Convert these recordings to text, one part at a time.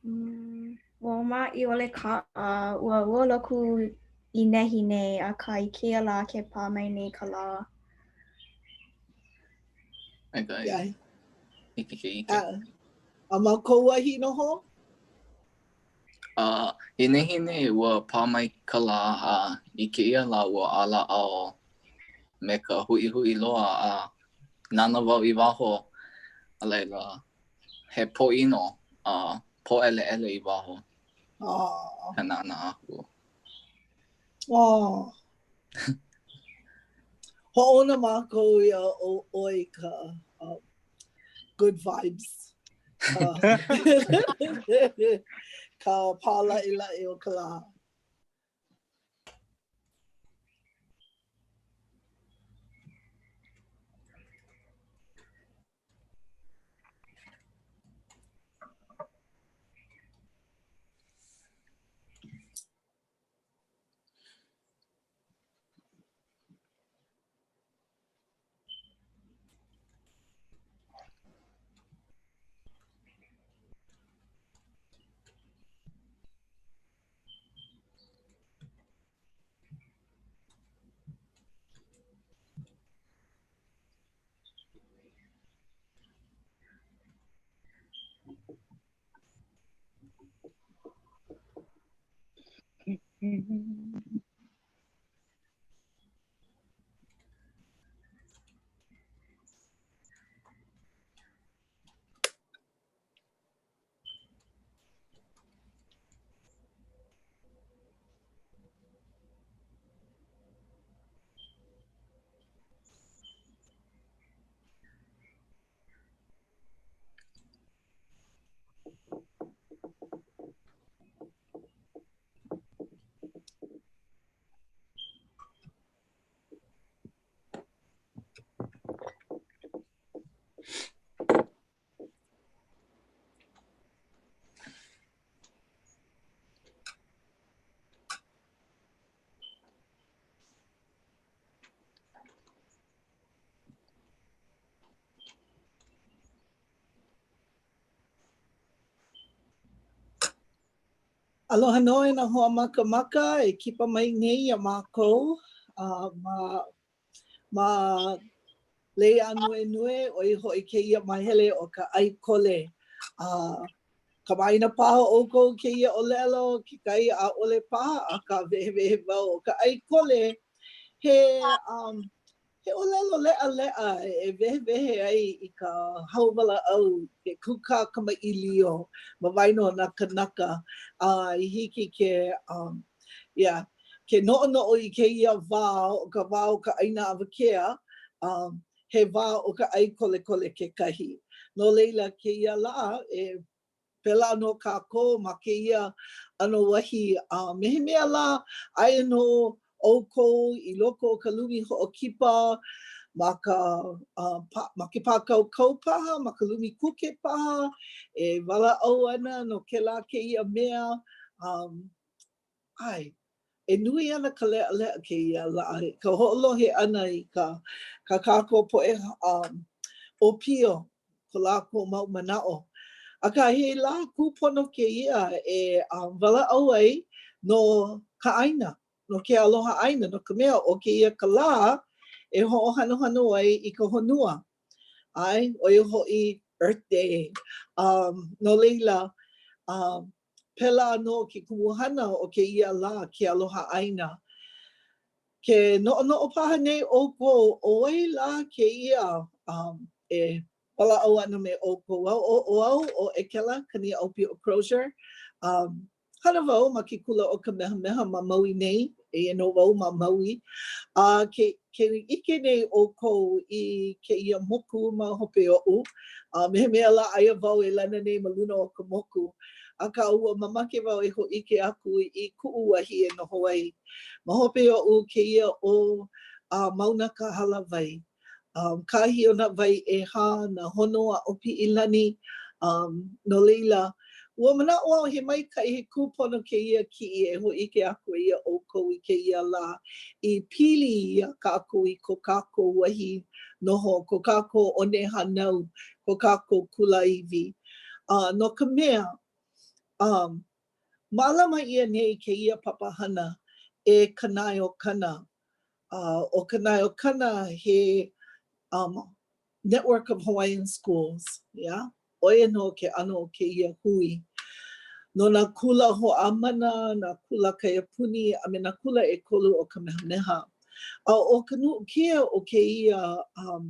Mm, ua ma ʻiole kaʻa, ua ua loku i nehinei, akā i kēia lā ke pā mai nei ka lā. Maikaʻi. Yeah. Hiki ke ʻike. A, a ma kou wahi noho? Uh, i nehinei ua pā mai ka lā a i kēia lā ua ala au me ka huʻihuʻi loa a nānā wau i waho a laila he pōʻino a pōʻeleʻele i waho Oh. ka nānā aku. Oh. Hoʻouna mākou iā ʻoe i ka uh, good vibes. Uh, ka pālaʻilaʻi o ka lā. Aloha nō e nā hoa makamaka e kipa mai nei iā mākou uh, ma, ma Lei Ānuenue, ʻo ia hoʻi kēia māhele o ka ʻai kole. Uh, kamaʻāina paha ʻoukou kēia ʻōlelo, kekahi ʻaʻole paha, akā wehewehe wau ʻo ka ʻai kole, he, um, He ʻōlelo leʻaleʻa e wehewehe ai i ka hauwalaʻau, ke kūkā kamaʻilio ma waena o nā kanaka, a i hiki ke, um, yeah, ke noʻonoʻo i kēia wā, ʻo ka wā o ka ʻaina awakea, um, he wā o ka ʻai kolekole kekahi. No laila, kēia lā, e Pēlā nō kākou ma kēia ʻano wahi a me he mea lā, aia nō ʻoukou i loko o ka lumi hoʻokipa, ma ka ma ke pākaukau paha, ma ka lumi kuke paha, e walaʻau ana no kēlā kēia mea. Um, ʻae, e nui ana ka leʻaleʻa kēia lā i ka hoʻolohe ʻana i ka kā kākou poʻe um, ʻōpio, ko lākou mau manaʻo. Akā, he lā kūpono kēia e um, walaʻau ai no ka ʻāina, no ke aloha ʻāina, no ka mea, ʻo kēia ka lā e hoʻohanohano ai i ka honua. ʻAe, ʻo ia hoʻi Earth Day. Um, no laila, um, Pēlā nō ke kumuhana o kēia lā, ke aloha ʻāina. Ke noʻonoʻo paha nei ʻoukou, ʻo wai lā kēia um, e walaʻau ana me ʻoukou? Au, ʻo, ʻo au, ʻo ʻEkela Kaniaʻōpio Crozier. Um, hana wau ma ke kula ʻo Kamehameha ma Maui nei, eia nō wau ma Maui. A ke, ke ʻike nei ʻoukou i kēia moku ma hope oʻu, a me he mea lā aia wau e lana nei ma luna o ka moku, akā ua mamake wau e hōʻike aku i kuʻu wahi e noho ai. Ma hope oʻu kēia ʻo Mauna Kahalawaī. Um, kahi o nā wai ʻehā, nā hono aʻo Piʻilani, um, no laila, ua manaʻo au he maikaʻi, he kūpono kēia kiʻi e hōʻike aku ai iā ʻoukou i kēia lā i pili iā kākou i ko kākou wahi noho, ko kākou one hānau, ko kākou kulāiwi. Uh, no ka mea, Um, mālama ʻia nei kēia papahana e Kanaeokana. Uh, ʻo Kanaeokana he um, Network of Hawaiian Schools, yeah? ʻO ia nō ke ʻano o kēia hui. No nā kula hoʻāmana, nā kula kaiapuni, a me nā kula ʻekolu o Kamehameha. A ʻo ka nuʻukia o kēia um,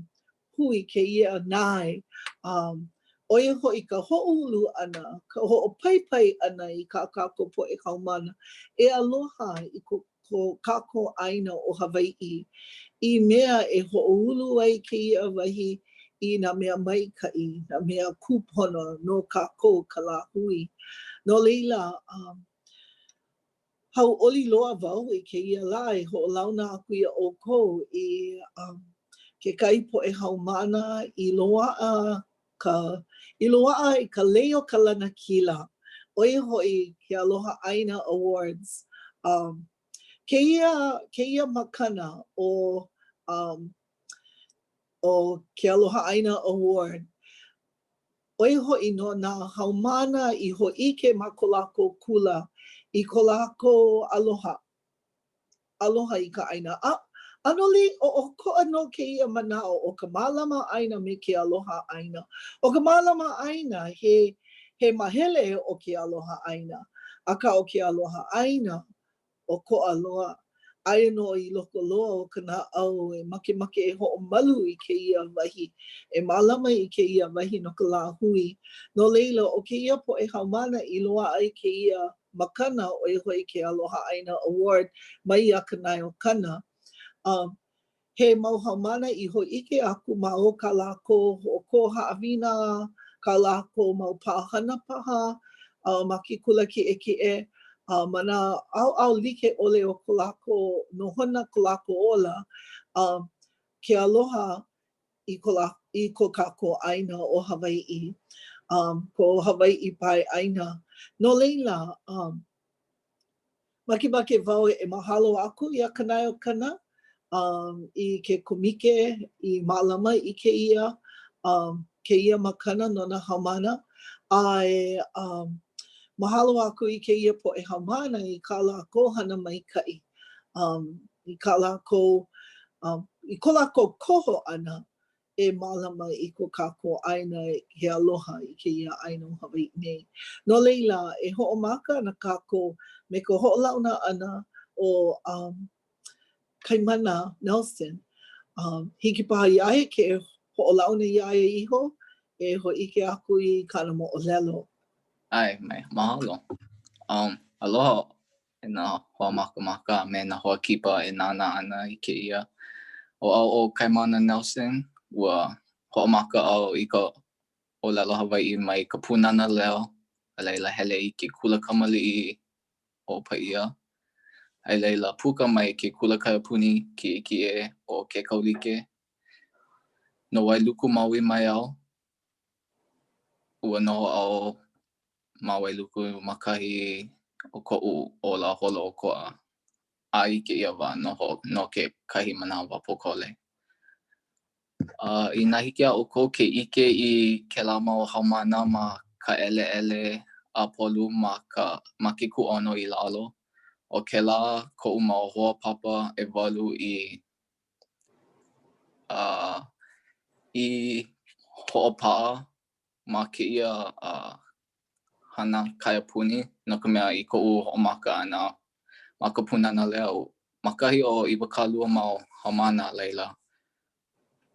hui, kēia nae, um, ʻo ia hoʻi ka hoʻoulu ʻana, ka hoʻopaipai ʻana i kā kākou poʻe haumāna e aloha i ko ko kākou ʻāina ʻo Hawaiʻi, i mea e hoʻoulu ai kēia wahi i nā mea maikaʻi, nā mea kūpono no kākou ka lāhui. No laila, um, hauʻoli loa wau i kēia lā e hoʻolauna aku iā ʻoukou i um, kekahi poʻe haumāna i loaʻa ka, i loaʻa i ka lei o ka lanakila, ʻo ia hoʻi ke Aloha ʻĀina Awards. Um, kēia, kēia makana ʻo, um, ʻo ke Aloha ʻĀina Award, ʻo ia hoʻi no nā haumāna i hōʻike ma ko lākou kula i ko lākou aloha aloha i ka ʻāina. A ʻano like ʻokoʻa nō kēia manaʻo o ka mālama ʻāina me ke aloha ʻāina. ʻO ka mālama ʻāina, he he mahele o ke aloha ʻāina, akā ʻo ke aloha ʻāina, ʻokoʻa loa. Aia nō i loko loa o ka naʻau e makemake e hoʻomalu i kēia wahi, e mālama i kēia wahi no ka lāhui. No laila, ʻo kēia poʻe haumāna i loaʻa i kēia makana, ʻo ia hoʻi ke Aloha ʻĀina Award mai iā Kanaeokana. Um, he mau haumāna i hōʻike aku ma o kā lākou hoʻokō haʻawina, kā lākou mau pāhana paha uh, ma ke kula kiʻekiʻe, uh, ma nā ʻaoʻao like ʻole o ko lākou nohona, ko lākou ola, um, ke aloha i ko, lā, i ko kākou ʻāina ʻo Hawaiʻi, um, ko Hawaiʻi pae ʻāina. No laila, um, makemake wau e mahalo aku iā Kanaeokana um, i ke kōmike i mālama i kēia, um, kēia makana no nā haumāna, a e um, mahalo aku i kēia poʻe haumāna i kā lākou hana maikaʻi. Um, i kā lākou, um, i ko lākou koho ʻana e mālama i ko kākou ʻāina he aloha i kēia ʻāina o Hawaiʻi nei. No laila, e hoʻomaka ana kākou me ka hoʻolauna ʻana o um, Kaimana Nelson. Um, hiki paha iā ia ke hoʻolauna iā ia iho e hōʻike aku i kāna moʻolelo. ʻAe, mai, mahalo. Um, aloha e nā hoa makamaka a me nā hoa kipa e nānā ana i kēia. ʻO au ʻo Kaimana Nelson, ua hoʻomaka au i ka ʻōlelo Hawaiʻi mai ka Pūnana Leo, a laila hele i ke kula kamaliʻi ʻo Paia, a laila puka mai ke kula kaiapuni kiʻekiʻe ʻo Kekaulike. No Wailuku, Maui mai au. Ua noho au ma Wailuku ma kahi o koʻu ola holoʻokoʻa a i kēia wā noho no kekahi manawa pōkole. Uh, inā hiki iā ʻoukou ke ʻike i kēlā mau haumāna ma ka ʻeleʻele ʻāpolu ma ka ma ke kūʻono i lalo, ʻo kēlā koʻu mau hoa papa ʻewalu i uh, i hoʻopaʻa ma kēia uh, hana kaiapuni, no ka mea i koʻu hoʻomaka ʻana ma ka Pūnana Leo, ma kahi o 20 mau haumāna a laila,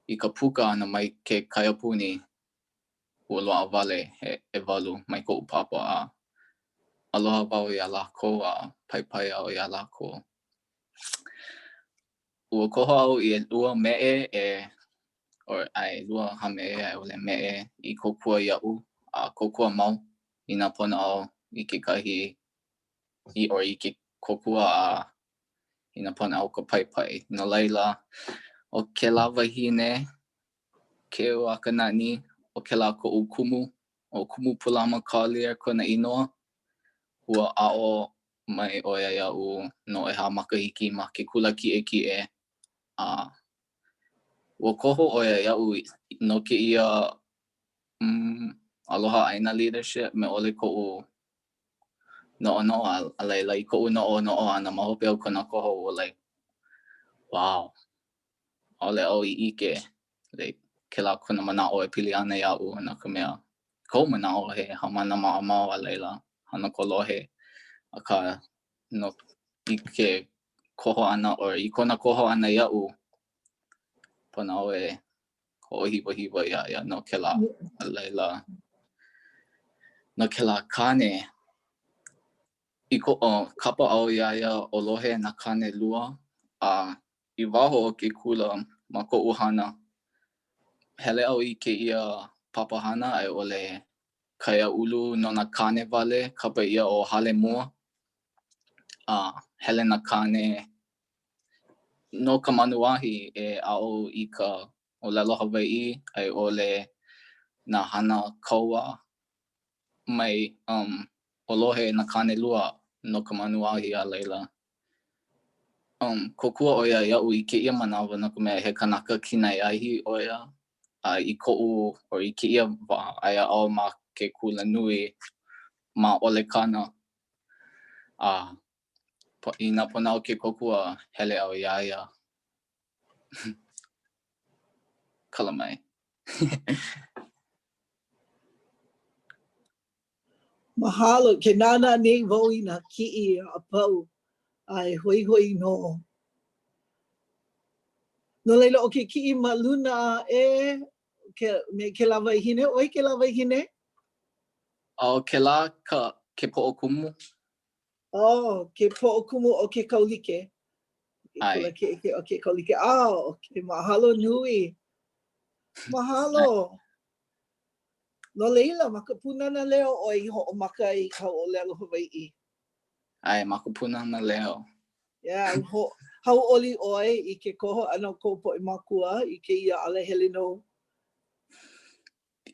i ka puka ʻana mai ke kaiapuni, ua loaʻa wale he ʻewalu mai koʻu papa a aloha wau iā lākou a paipai au iā lākou. Ua koho au i ʻelua meʻe e or ʻae, ʻelua hameʻe a i ʻole meʻe i kōkua iaʻu a kōkua mau inā pono au i kekahi i or i ke kōkua a inā pono au ka paipai. No laila, ʻo kēlā wahine keu a ka nani, ʻo kēlā koʻu kumu, ʻo Kumu Pulama Collier kona inoa, ua aʻo mai ʻo ia iaʻu no ʻehā makahiki ma ke kula kiʻekiʻe a ua koho ʻo ia iaʻu no kēia mm, Aloha ʻĀina Leadership me ʻole koʻu. Noʻonoʻo a, a laila i koʻu noʻonoʻo ʻana ma hope o kona koho ua like wow ʻaʻole au i ʻike like kēlā kona manaʻo e pili ana iaʻu no ka mea koʻu manaʻo he haumāna maʻamau a laila hana kolohe akā no i ke koho ʻana or i kona koho ʻana iaʻu pono au e hoʻohiwahiwa iā ia no kēlā. A laila, no kēlā kāne, i ko, oh, kapa au iā ia ʻo Lohe nā kāne lua, a i waho o ke kula ma koʻu hana, hele au i kēia papahana a i ʻole kaiāulu no nā kāne wale, kapa ʻia ʻo Hale Mua. A hele nā kāne no ka manuahi e aʻo i ka ʻōlelo Hawaiʻi a i ʻole nā hana kaua mai um ʻo Lohe nā kāne lua no ka manuahi a laila um kōkua ʻo ia iaʻu i kēia manawa no ka mea he kanaka kinai ahi ʻo ia a i koʻu or i kēia wā aia au ma ke kula nui ma ʻOlekana a Inā pono au ke kōkua, hele au iā ia. Kala mai. Mahalo, ke nānā nei wau i nā kiʻi a pau, a e hoihoi nō. No laila, ʻo ke kiʻi ma luna aʻe ke, me kēlā wahine, ʻo wai kēlā wahine? ʻO kēlā ka, ke poʻokumu. Oh, ke poʻokumu o Kekaulike. Ke kula kiʻekiʻe o Kekaulike. Ah, okay. Mahalo nui. Mahalo. No laila, ma ka Pūnana Leo ʻoe i hoʻomaka i kāu ʻōlelo Hawaiʻi. ʻAe, ma ka Pūnana Leo. Yeah, ho, hauʻoli ʻoe i ke koho ʻana o kou poʻe mākua i kēia alahele nou?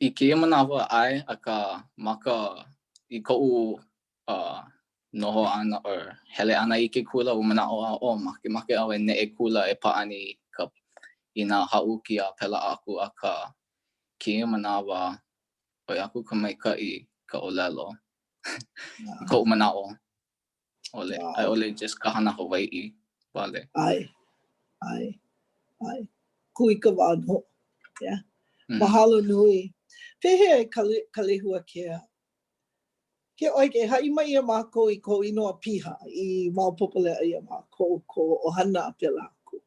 I kēia manawa, ʻae, akā, ma ka, i koʻu uh, noho ʻana or hele ʻana i ke kula, ua manaʻo au, oh, makemake au e neʻe kula e pāʻani ka, i nā haʻuki a pēlā aku, akā, kēia manawa, ʻoi aku ka maikaʻi ka ʻōlelo. I koʻu manaʻo, ʻole, a i ʻole just ka hana Hawaiʻi wale. ʻAe, ʻae, ʻae. Kūikawā nō. Yeah. Mm. Mahalo nui. Pehea e Kalehuakea? Ke ʻoe ke haʻi mai iā mākou i kou inoa piha i maopopo leʻa iā mākou kou ʻohana a pēlā aku.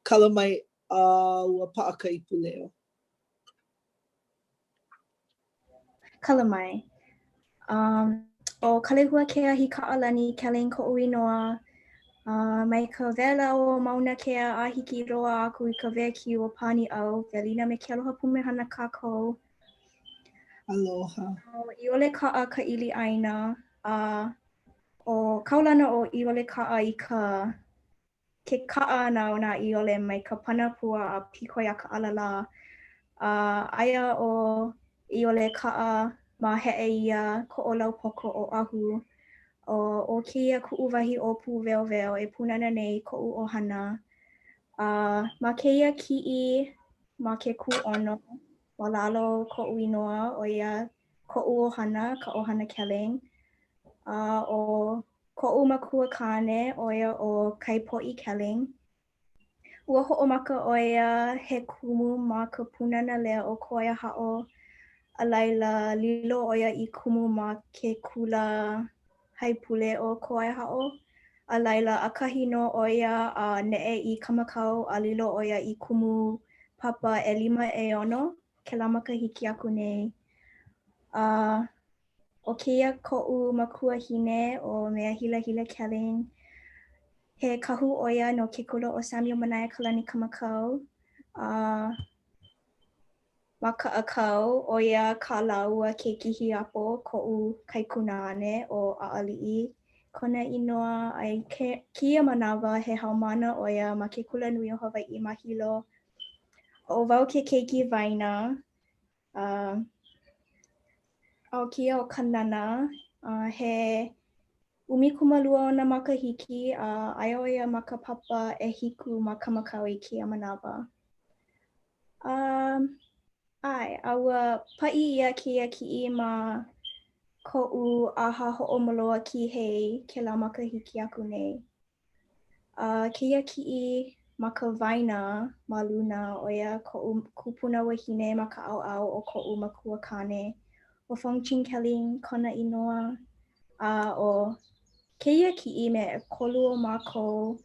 Kala mai, a ua paʻa ka ipuleo. Kala mai. Um, ʻo Kalehuakea Hikaʻalani Kelling koʻu inoa. Uh, mai ka wēlau o Mauna Kea a hiki loa aku i ka wēkiu o Pānīʻau, welina me ke aloha pumehana kākou. Aloha. ʻO ʻIolekaʻa ka ʻili ʻāina, a ʻo kaulana ʻo ʻIolekaʻa i ka ke kaʻa ʻana o nā ʻiole mai ka pana pua a pīkoi a ka ʻalalā. A aia ʻo ʻIolekaʻa ma Heʻeia, Koʻolaupoko, Oʻahu. ʻO, ʻo kēia kuʻu wahi ʻōpū wēoweo e pūnana nei i koʻu ʻohana. A ma kēia kiʻi ma ke kūʻono, ma lalo o koʻu inoa, ʻo ia koʻu ʻohana, ka ʻohana Kelling. A ʻo Koʻu makua kāne, ʻo ia ʻo Kaipoʻi Kelling. Ua hoʻomaka ʻo ia he kumu ma ka Pūnana Leo o Kawaiahaʻo, a laila lilo ʻo ia i kumu ma ke kula haipule o Kawaiahaʻo. A laila, ʻakahi nō ʻo ia a neʻe i Kamakau a lilo ʻo ia i kumu papa ʻelima ʻeono kēlā makahiki aku nei. A ʻO kēia koʻu makuahine ʻo Mea Hilahila Kelling. He kahu ʻo ia no ke kula ʻo Samuel Manaiakalani Kamakau. A ma ka ʻākau, ʻo ia kā lāua keiki hiapo, koʻu kaikunāne ʻo ʻAʻaliʻi kona inoa. A i kēia manawa, he haumāna ʻo ia ma ke Kulanui o Hawaiʻi ma Hilo. ʻO wau ke keiki waena. Uh, ʻo kēia ʻo Kanana, uh, he 12 ona makahiki a uh, aia ʻo ia ma ka papa ʻehiku ma Kamakau i kēia manawa. Um, ʻAe, a ua paʻi ʻia kēia kiʻi ma koʻu ʻaha hoʻomoloa kīhei kēlā makahiki aku nei. A kēia kiʻi ma ka waena ma luna, ʻo ia koʻu kupuna wahine ma ka ʻaoʻao o koʻu makua kāne, ʻo Fong Ching Keling kona inoa. A ʻo kēia kiʻi me ʻekolu o mākou,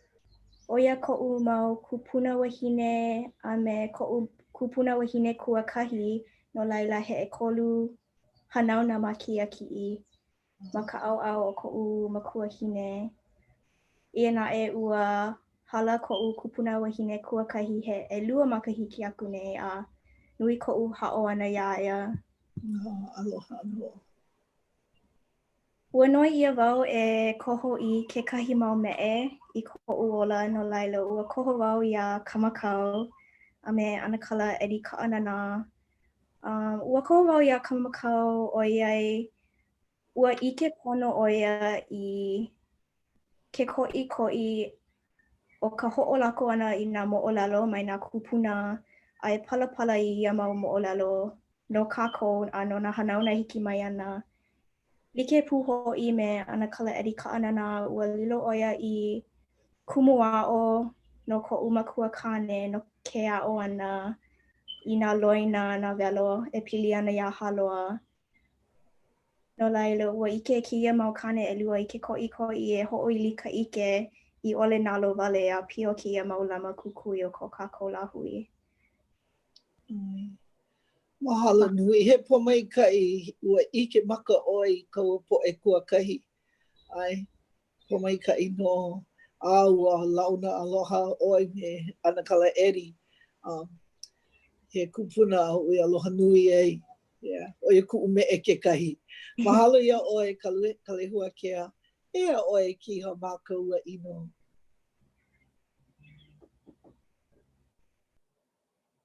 ʻo ia koʻu mau kūpuna wahine a me koʻu kupuna wahine kuakahi, no laila he ʻekolu hanauna ma kēia kiʻi ma ka ʻaoʻao o koʻu makuahine. Eia naʻe, ua hala koʻu kupuna wahine kuakahi he ʻelua makahiki aku nei a nui koʻu haʻo ʻana iā ia. Aloha nō. Ua noi ʻia wau e koho i kekahi mau meʻe i koʻu ola, no laila ua koho wau iā Kamakau a me ʻAnakala Eddie Kaʻananā. Um, ua koho wau iā Kamakau ʻoiai ua ʻike pono ʻo ia i ke koʻikoʻi o ka hoʻolako ʻana i nā moʻolelo mai nā kūpuna a e palapala i ia mau moʻolelo no kākou a no nā hanauna e hiki mai ana. Like pū hoʻi me ʻAnakala Eddie Kaʻananā, ua lilo ʻo ia i kumu aʻo no koʻu makua kāne no ke aʻo ʻana i nā loina, nā welo e pili ana iā Hāloa. No laila, ua ʻike kēia mau kāne ʻelua i ke koʻikoʻi e hoʻoili ka ʻike i ʻole nalowale a pio kēia mau lama kukui o ko kākou lāhui. Mahalo nui. He pōmaikaʻi ua ʻike maka ʻoe i kāua poʻe kuakahi. ʻAe, pōmaikaʻi nō. A ua launa aloha ʻoe me ʻAnakala Eddie. Um, he kupuna aʻu i aloha nui ai. Yeah, ʻo ia kuʻu meʻe kekahi. Mahalo iā ʻoe, Kalehuakea. Eia ʻoe, Kiha Makauaʻino.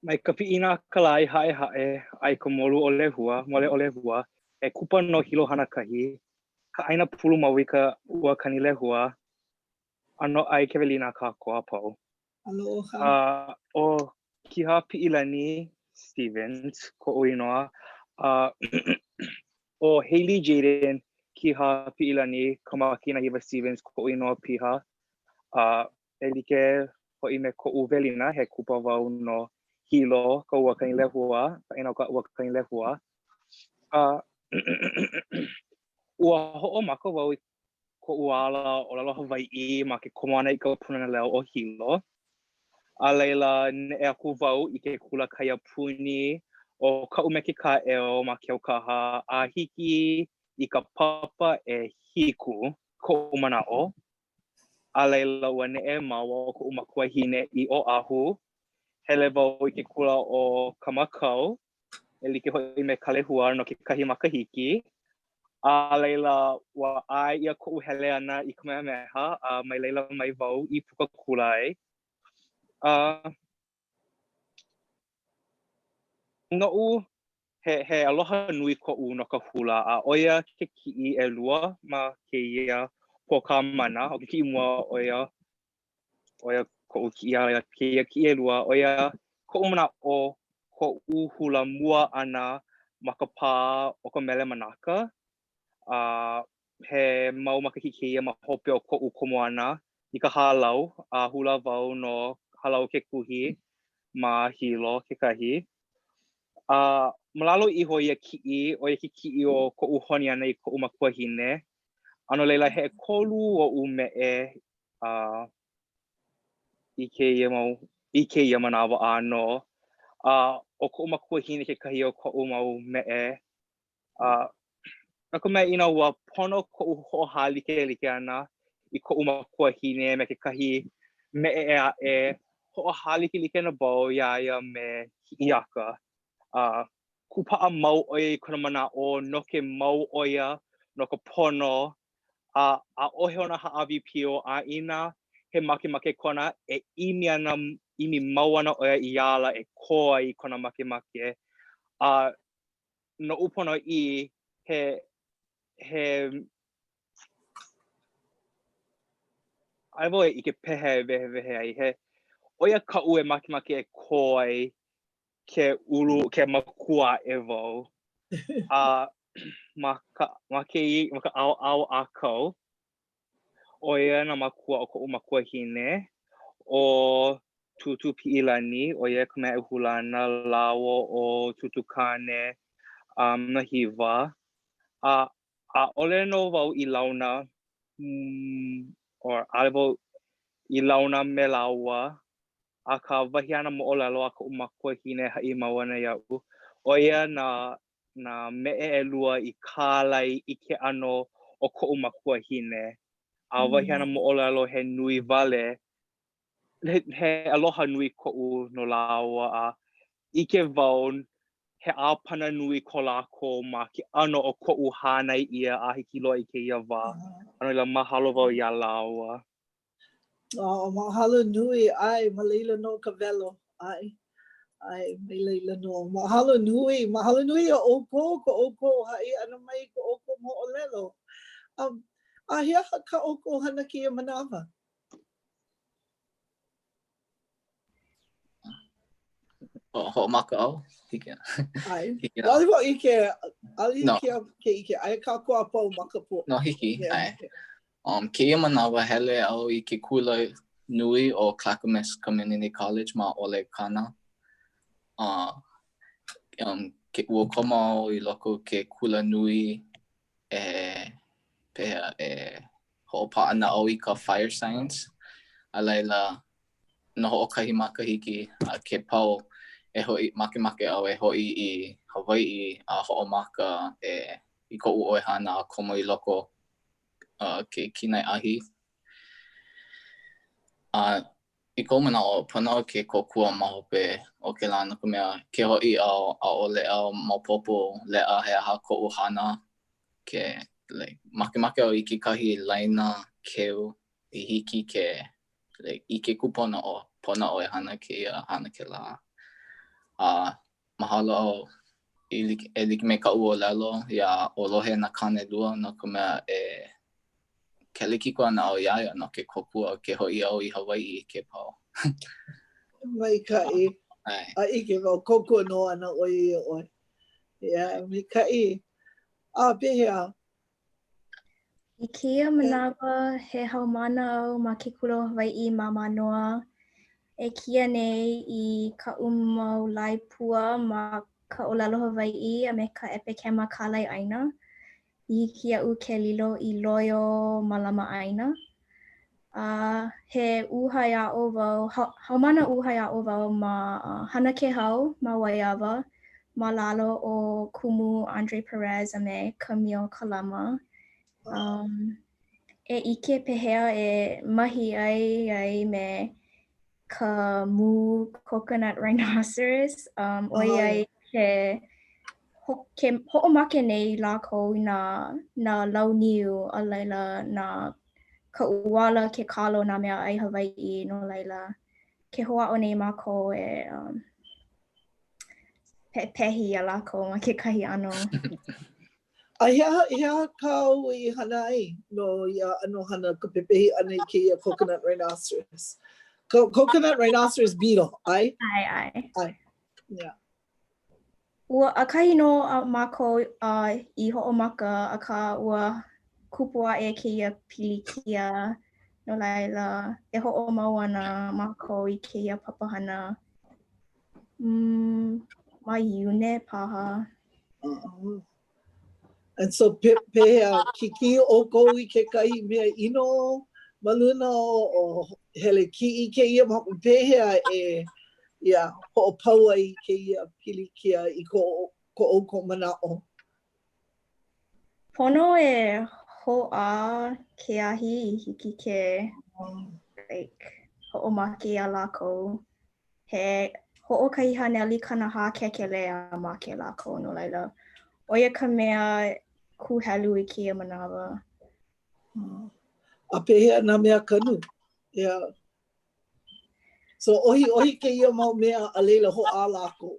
Mai ka piʻina a ka lā i Haʻehaʻe a i ka molu o Lehua, mole o Lehua, he kupa no Hilo Hanakahi, ka ʻāina pulu mau i ka ua Kanilehua, ʻanoʻai ke welina a kākou a pau. Aloha. A ʻo Kiha Piʻilani Stevens koʻu inoa. A ʻo Hailey Jaden Kiha Piʻilani Kamakinahiwa Stevens koʻu inoa piha. A e like hoʻi me koʻu welina, he kupa wau no Hilo, ka ua Kanilehua, ka ʻāina o ka ua Kanilehua. A ua hoʻomaka wau i koʻu ala ʻōlelo Hawaiʻi ma ke komo ʻana i ka Pūnana Leo o Hilo. A laila, neʻe aku wau i ke kula kaiapuni ʻo Kaʻumekekāʻeo ma Keaukaha a hiki i ka papa ʻehiku koʻu manaʻo. A laila, ua neʻe māua ʻo koʻu makuahine i Oʻahu. Hele wau i ke kula ʻo Kamakau, e like hoʻi me Kalehua no kekahi makahiki. A laila, ua ʻae ʻia koʻu hele ʻana i Kamehameha, a mai laila mai wau i puka kula ai. A noʻu, he, he aloha nui koʻu no ka hula, a ʻo ia ke kiʻi ʻelua ma kēia pōkā mana. ʻO ke kiʻi mua, ʻo ia ʻo ia koʻu kiʻi a laila kēia kiʻi ʻelua, ʻo ia koʻu manaʻo, koʻu hula mua ʻana ma ka pā o ka Mele Manaka. A he mau makahiki kēia ma hope o koʻu komo ʻana i ka hālau, a hula wau no Hālau Ke Kuhi ma Hilo kekahi. A ma lalo iho ia kiʻi, ʻo ia ke kiʻi o koʻu honi ʻana i koʻu makuahine. A no laila, he ʻekolu oʻu meʻe a i kēia mau, i kēia manawa ʻānō. A ʻo koʻu makuahine kekahi o koʻu mau meʻe. A no ka mea, inā ua pono koʻu hoʻohālikelike ʻana i koʻu makuahine me kekahi meʻe ʻē aʻe, hoʻohālikelike ana wau iā ia me Hiʻiaka. A kūpaʻa mau ʻo ia i kona manaʻo, noke mau ʻo ia no ka pono, a ʻaʻohe ona hāʻawi pio, a inā he makemake kona, e ʻimi ana, ʻimi mau ana ʻo ia i ala e kō ai i kona makemake. A noʻu ponoʻī, he, he, ʻaʻole wau e ʻike pehea e wehewehe ai, he, ʻo ia kaʻu e makemake e kō ai. ke ulu, ke makua aʻe wau. A ma ka, ma ke, ma ka ʻaoʻao ʻākau, ʻo ia nā mākua o koʻu makuahine, ʻo Tūtū Piʻilani, ʻo ia ka mea e hula ana lāua ʻo Tūtū Kāne um, Nahiwa. A ʻaʻole nō wau i launa, mm, or ʻaʻole wau i launa me lāua, akā wahi a nā moʻolelo a koʻu makuahine e haʻi mau ana iaʻu, ʻo ia nā nā meʻe ʻelua i kālai i ke ʻano o koʻu makuahine. A wahi a nā moʻolelo he nui wale, he, he aloha nui koʻu no lāua a ʻike wau he ʻāpana nui ko lākou ma ke ʻano o koʻu hānai ʻia a hiki loa i kēia wā. A no laila, mahalo wau iā lāua. Oh, mahalo nui, ʻae, ma laila nō ka welo, ʻae, ʻae, mai laila nō. Mahalo nui, mahalo nui iā ʻoukou, ko ʻoukou haʻi ʻana mai i ko ʻoukou moʻolelo. Um, a he aha kā ʻoukou hana kēia manawa? Hoʻomaka au? Hiki. ʻAe. ʻAʻole wau ʻike, ʻaʻole hiki no. ke ʻike. Aia kākou a pau ma ka pō. No, hiki. ʻAe. Um, kēia manawa hele au i ke kula nui o Clackamas Community College ma ʻOlekana. Uh, um, ke, ua komo au i loko ke kula nui e pehea e hoʻopaʻanaʻau i ka fire science. A laila, no hoʻokahi makahiki a ke pau e hoʻi, makemake au e hoʻi i Hawaiʻi a hoʻomaka e i koʻu ʻoihana a komo i loko uh, ke kinai ahi. A i koʻu manaʻo, pono au ke kōkua ma hope o kēlā no ka mea, ke hoʻi au, ʻaʻole au maopopo leʻa he aha koʻu hana ke like, makemake au i kekahi laina keu i hiki ke like, ʻike kūpono ʻo pono au e hana kēia, hana kēlā. A mahalo au i like, e like me kaʻu ʻōlelo iā ʻŌlohe nā kānelua no ka mea e kelekiko ana au iā ia no ke kōkua ke hoʻi au i Hawaiʻi ke pau. Maikaʻi. A ʻike wau, kōkua nō ana ʻo ia iā ʻoe. Yeah, maikaʻi. A pehea? I kēia manawa, he haumāna au ma ke kula o Hawaiʻi ma Mānoa e kia nei i kaʻu mau lae pua ma ka ʻōlelo Hawaiʻi a me ka ʻepekema kālai ʻāina. I hiki iaʻu ke lilo i loio mālama ʻāina. A he uhai aʻo wau, haumāna uhai aʻo wau ma Hana Kēhau ma Waiawa ma lalo o Kumu Andre Perez a me Camille Kalama. Um, e ʻike pehea e mahi ʻai ai me ka mū coconut rhinoceros, um, ʻoiai ke ho, ke hoʻomake nei lākou i nā, nā lau niu, a laila na ka ʻuala, ke kalo, nā mea ʻai Hawaiʻi, no laila, ke hoʻāʻo nei mākou e um, pepehi iā lākou ma kekahi ʻano. A he aha, he aha kāu i hana ai no ia ʻano hana ka pepehi ʻana i kēia coconut rhinoceros? Co coconut rhinoceros beetle, ʻae? ʻAe, ʻae. ʻAe, yeah. Ua ʻakahi nō a mākou uh, i hoʻomaka, akā ua kupu aʻe kēia pilikia, no laila, e hoʻomau ana mākou i kēia papahana mm, ma Iune paha. Uh -huh. And so pe, pehea, kikī ʻoukou i kekahi mea ʻino ma luna o, o hele kiʻi kēia, pehea e yeah, hoʻopau ai kēia pilikia i ko, ko ʻoukou manaʻo? Pono e hoʻā ke ahi i hiki ke like, hoʻomake iā lākou. He 144 kēkelē a make lākou, no laila, ʻo ia ka mea kūhelu i kēia manawa. A pehea nā mea kanu? Yeah. So, ʻohiʻohi kēia mau mea a laila hoʻā lākou.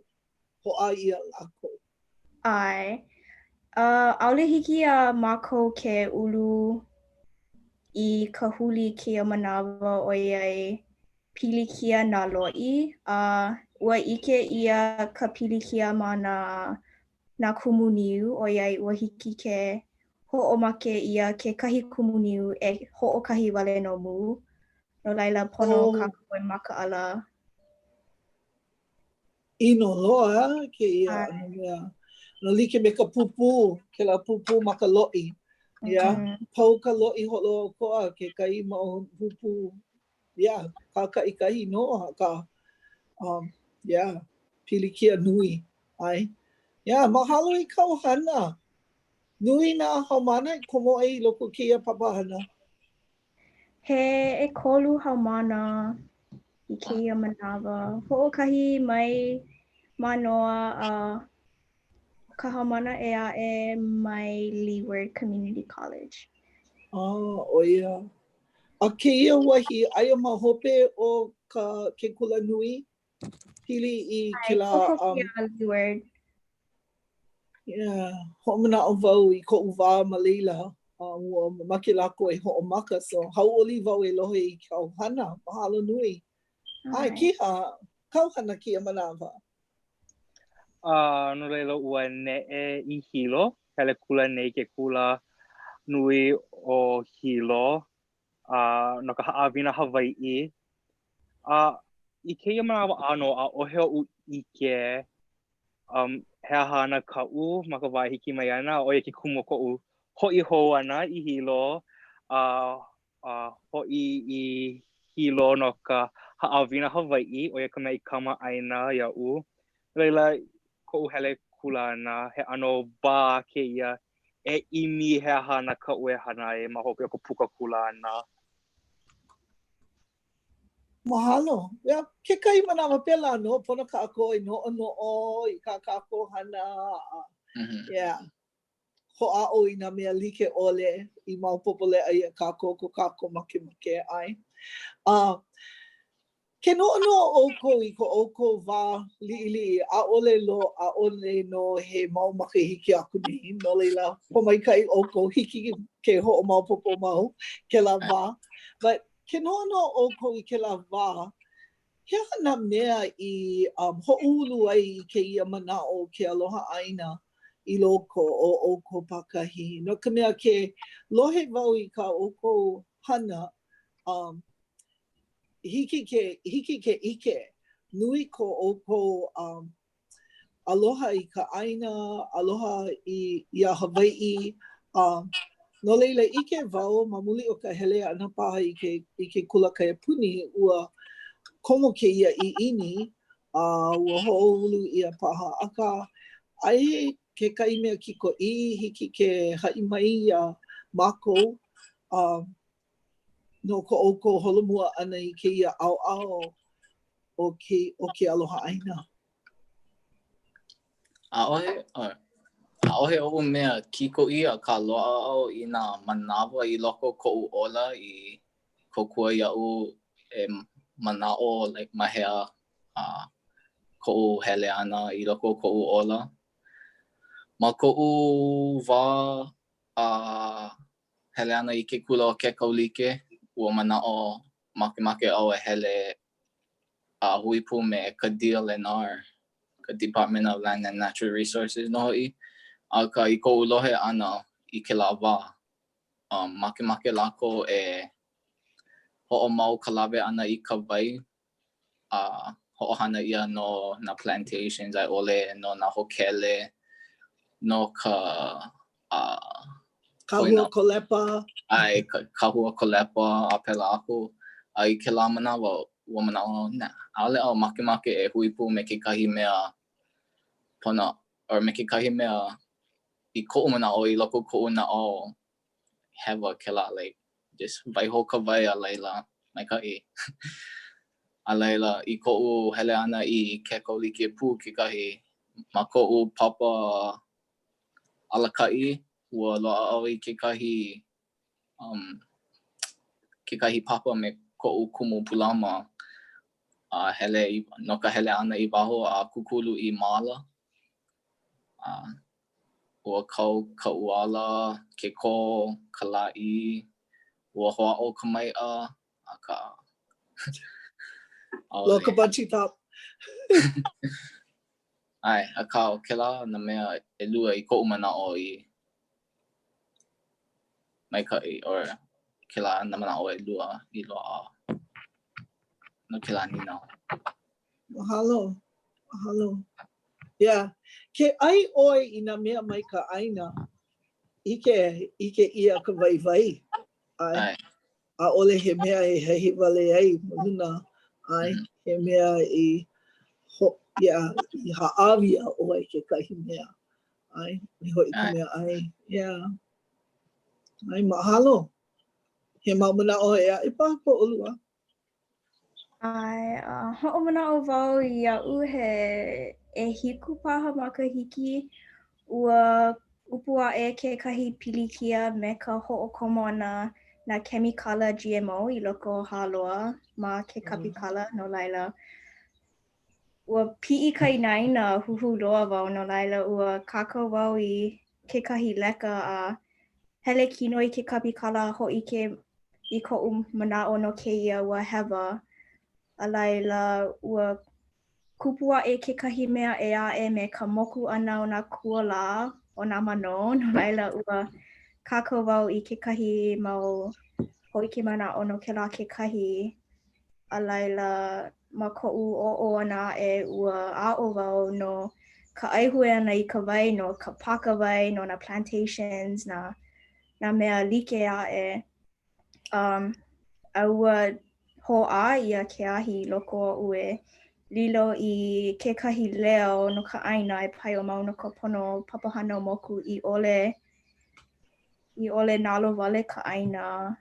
Hoʻā ʻia lākou. ʻAe. Uh, ʻaʻole hiki iā mākou ke ulu i ka huli kēia manawa ʻoiai. pilikia nā loʻi, a ua ʻike ʻia ka pilikia ma nā nā kumu niu, ʻoiai ua hiki ke hoʻomake ʻia kekahi kumu niu e hoʻokahi wale nō mū. No laila, pono Oh. kākou e makaʻala. ʻIno loa kēia ʻano mea. No like me ka pūpū, kēlā pūpū ma ka loʻi. Yeah. Mm -hmm. Pau ka loʻi holoʻokoʻa kekahi mau pūpū. Yeah, kākaʻikahi nō akā. Um, yeah, pilikia nui. ʻAe. Yeah, mahalo i kāu hana. Nui nā haumāna i komo ai i loko o kēia papahana. He ʻekolu haumāna i kēia manawa. Hoʻokahi mai Mānoa a ka haumāna ʻē aʻe mai Leeward Community College. Ah, ʻo ia. A kēia wahi, aia ma hope o ka ke kula nui? Pili i kēlā... ʻAe, kokoke iā Leeward. Yeah, hoʻomanaʻo wau i koʻu wā ma laila, a ua mamake lākou e hoʻomaka, so hauʻoli wau e lohe i kāu hana, mahalo nui. ʻAe, Kiha, kāu hana kēia manawa. A no laila ua neʻe i Hilo, hele kula nei ke kula nui o Hilo, a no ka haʻawina Hawaiʻi. A i kēia manawa ʻānō, ʻaʻohe oʻu ʻike um, he aha ana kaʻu ma ka wā e hiki mai ana, ʻo ia ke kumu o koʻu hoʻi hou ʻana i Hilo, a a hoʻi i Hilo no ka haʻawina Hawaiʻi, ʻo ia ka mea i kamaʻāina iaʻu. No laila, koʻu hele kula ʻana, he ʻano wā kēia e ʻimi he aha ana kaʻu e hana ai ma hope o ka puka kula ʻana. Mahalo. Yeah, kekahi manawa pēlā nō, pono kākou e noʻonoʻo i kā kākou hana. A, mm -hmm. Yeah. Hoʻāʻo i nā mea like ʻole i maopopo leʻa iā kākou ko kākou makemake ʻae. Uh, ke noʻonoʻo ʻoukou i ko ʻoukou wā liʻiliʻi, ʻaʻole lo, ʻaʻole nō he mau makahiki aku nei, no laila, pōmaikaʻi ʻoukou, hiki ke hoʻomaopopo mau kēlā wā. But Ke noʻonoʻo ʻoukou i kēlā wā, he aha nā mea i um, hoʻoulu ai i kēia manaʻo o ke aloha ʻāina i loko o ʻoukou pākahi? No ka mea, ke lohe wau i kā ʻoukou hana, um, hiki ke, hiki ke ʻike, nui ko ʻoukou um, aloha i ka ʻāina, aloha i, iā Hawaiʻi. A no laila, ʻike wau ma muli o ka hele ʻana paha i ke, i ke kula kaiapuni, ua komo kēia ʻiʻini, a ua hoʻoulu ʻia paha. Akā, aia kekahi mea kikoʻī hiki ke haʻi mai iā mākou, a no ko ʻoukou holomua ʻana i kēia ʻaoʻao o ke, o ke aloha ʻāina. ʻAʻohe, ʻaʻohe oʻu mea kikoʻī akā loaʻa au i nā manawa i loko o koʻu ola i kōkua iaʻu e manaʻo like ma hea uh, koʻu hele ʻana i loko o koʻu ola. Ma koʻu wā uh, hele ʻana i ke kula o Kekaulike, ua manaʻo makemake au e hele a hui pū me ka DLNR, ka Department of Land and Natural Resources nō hoʻi. Akā, i koʻu lohe ʻana i kēlā wā, um, makemake lākou e hoʻomau ka lawe ʻana i ka wai a hoʻohana ʻia no nā plantations a i ʻole no nā hōkele, no ka uh, Kahua kolepa. ʻAe, kahua kolepa a pēlā aku. A i kēlā manawa, ua manaʻo, nah, ʻaʻole au makemake e hui pū me kekahi mea pono, or me kekahi mea i koʻu manaʻo i loko o koʻu naʻau hewa kēlā, like, just waiho ka wai a laila, maikaʻi. A laila, i koʻu hele ʻana i Kekaulike pū kekahi, ma koʻu papa alakaʻi, ua loaʻa au i kekahi um, kekahi papa me koʻu kumu pūlama a hele i, no ka hele ʻana i waho a kūkulu i māla. A ua kau ka ʻuala, ke kō, ka lāʻī, ua hoʻāʻo ka maiʻa, akā. Loa ka bungee top. ʻAe, akā ʻo kēlā nā mea ʻelua i koʻu manaʻo i maikaʻi or kēlā nā manaʻo ʻelua i loaʻa no kēlā nīnau. Mahalo. Mahalo. Yeah. Ke ʻai ʻoe i nā mea mai ka ʻāina, ʻike, ʻike ʻia ka waiwai. ʻAe. ʻAe. ʻAʻole he mea e hehi wale ai ma luna, ʻae, mm. he mea i ho, yeah, i hāʻawi iā ʻoe kekahi mea. ʻAe, i hoʻi ka mea ʻai. Yeah. ʻAe, mahalo. He mau manaʻo ʻē aʻe paha ko ʻolua. ʻAe, uh, hoʻomanaʻo wau iaʻu he ʻehiku paha makahiki, ua ʻupu aʻe kekahi pilikia me ka hoʻokomo ʻana nā kemikala GMO i loko o Hāloa ma ke kapikala, no laila, ua piʻi ka inaina a huhū loa wau, no laila, ua kākau wau i kekahi leka a hele kino i ke kapikala a hōʻike i koʻu manaʻo no kēia ua hewa. A laila, ua kupu aʻe kekahi mea ʻē aʻe me ka moku ʻana o nā kualā o nā manō, no laila, ua kākau wau i kekahi mau hōʻike manaʻo no kēlā kekahi. A laila, ma koʻu ʻōʻō ʻana aʻe, ua aʻo wau no ka ʻaihue ʻana i ka wai, no ka pāka wai, no nā plantations, nā, nā mea like aʻe. Um, a ua hōʻā ʻia ke ahi i loko oʻu e lilo i kekahi leo no ka ʻāina e paio mau no ka pono Papahānaumoku i ʻole i ʻole nalowale ka ʻāina.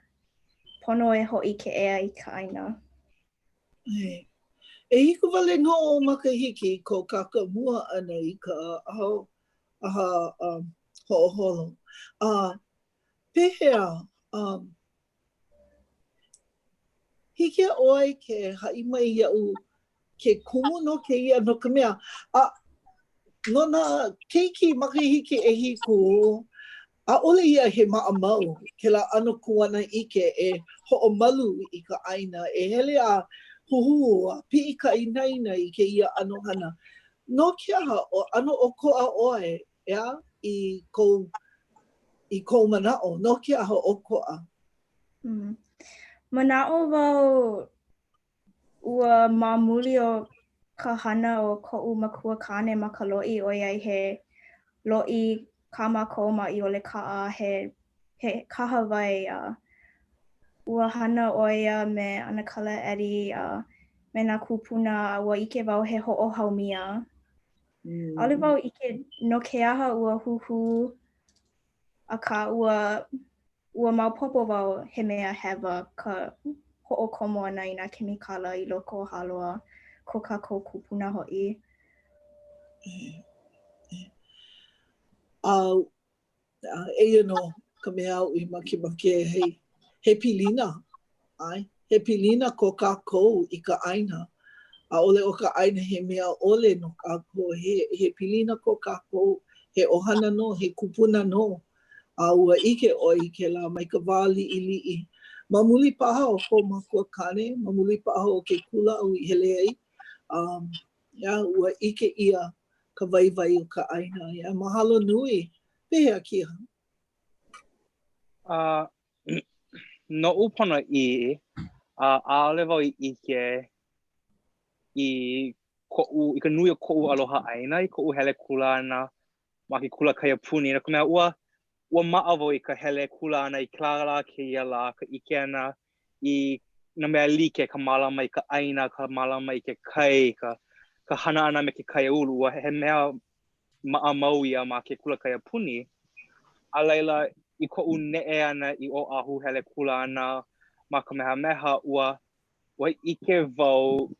Pono e hoʻi ke ea i ka ʻāina. ʻAe. ʻEhiku wale nō ou makahiki i kou kākau mua ʻana i ka ʻaha um, hoʻoholo. A pehea, um, hiki iā ʻoe ke haʻi mai iaʻu ke kumu no kēia, no ka mea, a no nā keiki makahiki ʻehiku, ʻaʻole ia he maʻamau kēlā ʻano kuanaʻike e hoʻomalu i ka ʻāina, e hele a huhū a piʻi ka inaina i kēia ʻano hana. No ke aha, ʻano ʻokoʻa ʻoe, ʻeā, i kou, i kou manaʻo, no ke aha ʻokoʻa? Mm. Manaʻo wau ua ma muli o ka hana o koʻu makua kāne ma ka loʻi ʻoiai he loʻi kā mākou ma ʻIolekaʻa he he kahawai a ua hana ʻo ia me ʻAnakala Eddie a me nā kūpuna a ua ʻike wau he hoʻohaumia. Mm. ʻAʻole wau ʻike no ke aha ua huhū akā ua ua maopopo wau he mea hewa ka hoʻokomo ʻana i nā kemikala i loko o Hāloa, ko kākou kupuna hoʻi. A eia nō ka mea aʻu i makemake ai, he pilina, ʻae, he pilina ko kākou i ka ʻāina. ʻAʻole ʻo ka ʻāina he mea ʻole no kākou, he, he pilina ko kākou, he ʻohana nō, he kupuna nō. A ua ʻike ʻoe i kēlā mai ka wā liʻiliʻi. Ma muli paha o kou makua kāne, ma muli paha o ke kula āu i hele ai, um, yeah, ua ʻike ʻia ka waiwai o ka ʻāina. Yeah, mahalo nui. Pehea, Kiha? Uh, noʻu ponoʻī, uh, ʻaʻole wau i ʻike i koʻu, i ka nui o koʻu aloha ʻāina i koʻu hele kula ʻana ma ke kula kaiapuni, no ka mea, ua, ua maʻa wau i ka hele kula ʻana i kēlā lā kēia lā, ka ʻike ʻana i nā mea like, ka mālama i ka ʻāina, ka mālama i ke kai, ka, ka hana ʻana me ke kaiāulu, ua he mea maʻamau ia ma ke kula kaiapuni. A laila, i koʻu neʻe ʻana i Oʻahu hele kula ana ma Kamehameha, ua, ua ʻike wau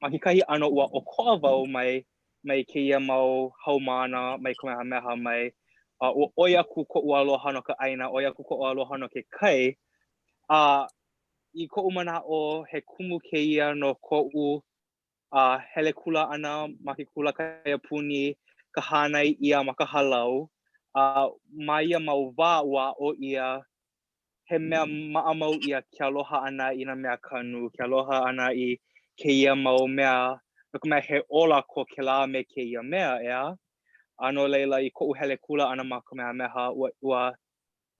ma kekahi ʻano ua ʻokoʻa wau mai, mai kēia mau haumāna mai Kamehameha mai. A ua ʻoi aku koʻu aloha no ka ʻāina, ʻoi aku koʻu aloha no ke kai. A i koʻu manaʻo, he kumu kēia no koʻu a hele kula ʻana ma ke kula kaiapuni, ka hānai ʻia ma ka hālau, a ma ia mau wā ua aʻo ʻia he mea maʻamau ia ke aloha ʻana i nā mea kanu, ke aloha ʻana i kēia mau mea, no ka mea he ola ko kēlā me kēia mea, ʻeā? A no laila, i koʻu hele kula ʻana ma Kamehameha, ua, ua,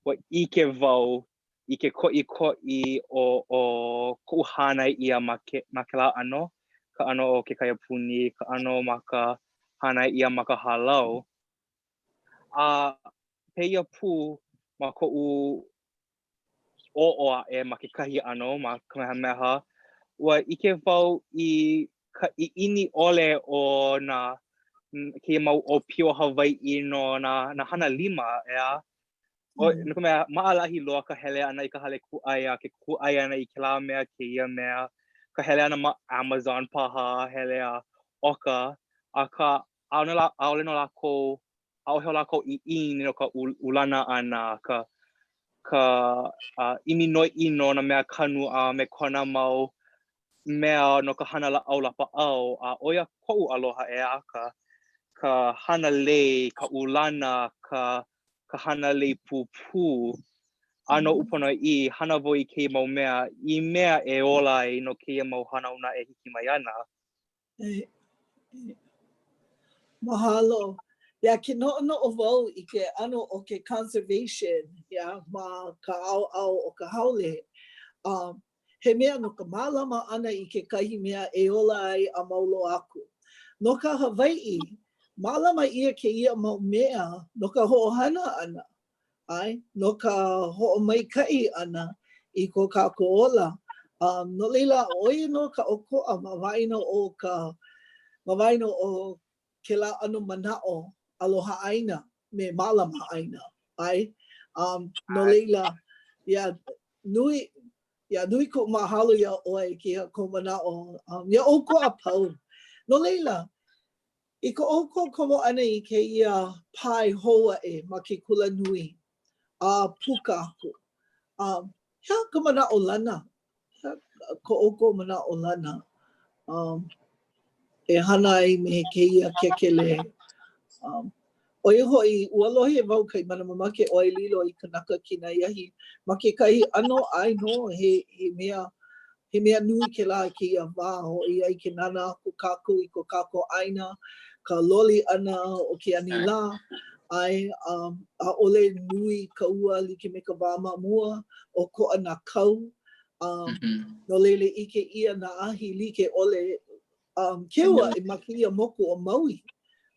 ua ʻike wau i ke koʻikoʻi o, o koʻu hānai ʻia ma, ke, ma kēlā ʻano, ka ʻano o ke kaiapuni, ka ʻano ma ka hānai ʻia ma ka hālau. A pēia pū ma koʻu oʻo aʻe ma kekahi ʻano ma Kamehameha, ua ʻike wau i ka ʻiʻini ʻole o nā kēia mau ʻōpio Hawaiʻi no nā, nā hana lima, ʻeā? ʻO, no ka mea, maʻalahi loa ka hele ʻana i ka hale kūʻai a ke kūʻai ʻana i kēlā mea kēia mea, ka hele ʻana ma Amazon paha, hele a ʻoka, akā, ʻaʻole nō, ʻaʻole nō lākou, ʻaʻohe o lākou ʻiʻini no ka ulana ʻana, ka, ka ʻimi noiʻi no nā mea kanu a me kona mau mea no ka hana lāʻau lapaʻau, a ʻo ia koʻu aloha ʻeā, ka, ka hana lei, ka ulana, ka, ka hana lei pūpū. A noʻu ponoʻī, hana wau i kēia mau mea i mea e ola ai no kēia mau hanauna e hiki mai ana. Mahalo. Yeah, ke noʻonoʻo wau i ke ʻano o ke conservation, yeah, ma ka ʻaoʻao o ka haole. Um, he mea no ka mālama ʻana i kekahi mea e ola ai a mau loa aku. No ka Hawaiʻi, mālama ʻia kēia mau mea no ka hoʻohana ʻana. ʻae, no ka hoʻomaikaʻi ʻana i ko kākou ola. Um, no laila, ʻo ia nō ka ʻokoʻa ma waena o ka, ma waena o kēlā ʻano manaʻo aloha ʻāina me mālama ʻāina, ʻae? Um, no laila, yeah, nui, yeah, nui koʻu mahalo iā ʻoe i kēia kou manaʻo, um, iā ʻoukou a pau. No laila, I ko ʻoukou komo ʻana i kēia pae hou aʻe ma ke kulanui a puka aku, um, he aha ka manaʻolana? He aha ko ʻoukou manaʻolana um, e hana ai me kēia kēkelē? Um, ʻo ia hoʻi, ua lohe wau kaimana mamake ʻoe e lilo i kanaka kinai ahi ma kekahi ʻano, ʻae nō, he, he mea He mea nui kēlā i kēia wā, ʻoiai ke nānā aku kākou i ko kākou ʻāina, ka loli ʻana o ke anilā, ʻae, um, ʻaʻole nui ka ua like me ka wā ma mua, ʻokoʻa nā kau, um, no laila ʻike ʻia nā ahi like ʻole, um, keu aʻe ma kēia moku o Maui,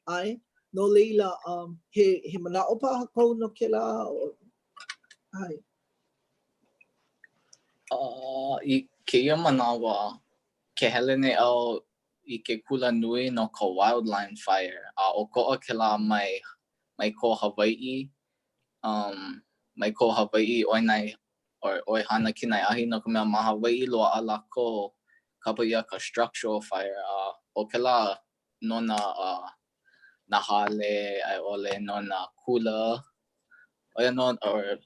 ʻae, no laila, um, he, he manaʻo paha kou no kēlā, ʻae. Uh, i kēia manawa, ke hele nei au i ke kula nui no ka wildland fire, a ʻokoʻa kēlā mai, mai ko Hawaiʻi, um, mai ko Hawaiʻi ʻoinai, or ʻoihana kinai ahi no ka mea ma Hawaiʻi loaʻa lākou kapa ʻia ka structural fire, a ʻo kēlā no nā, uh, nā hale a i ʻole no nā kula, ʻo ia nō, or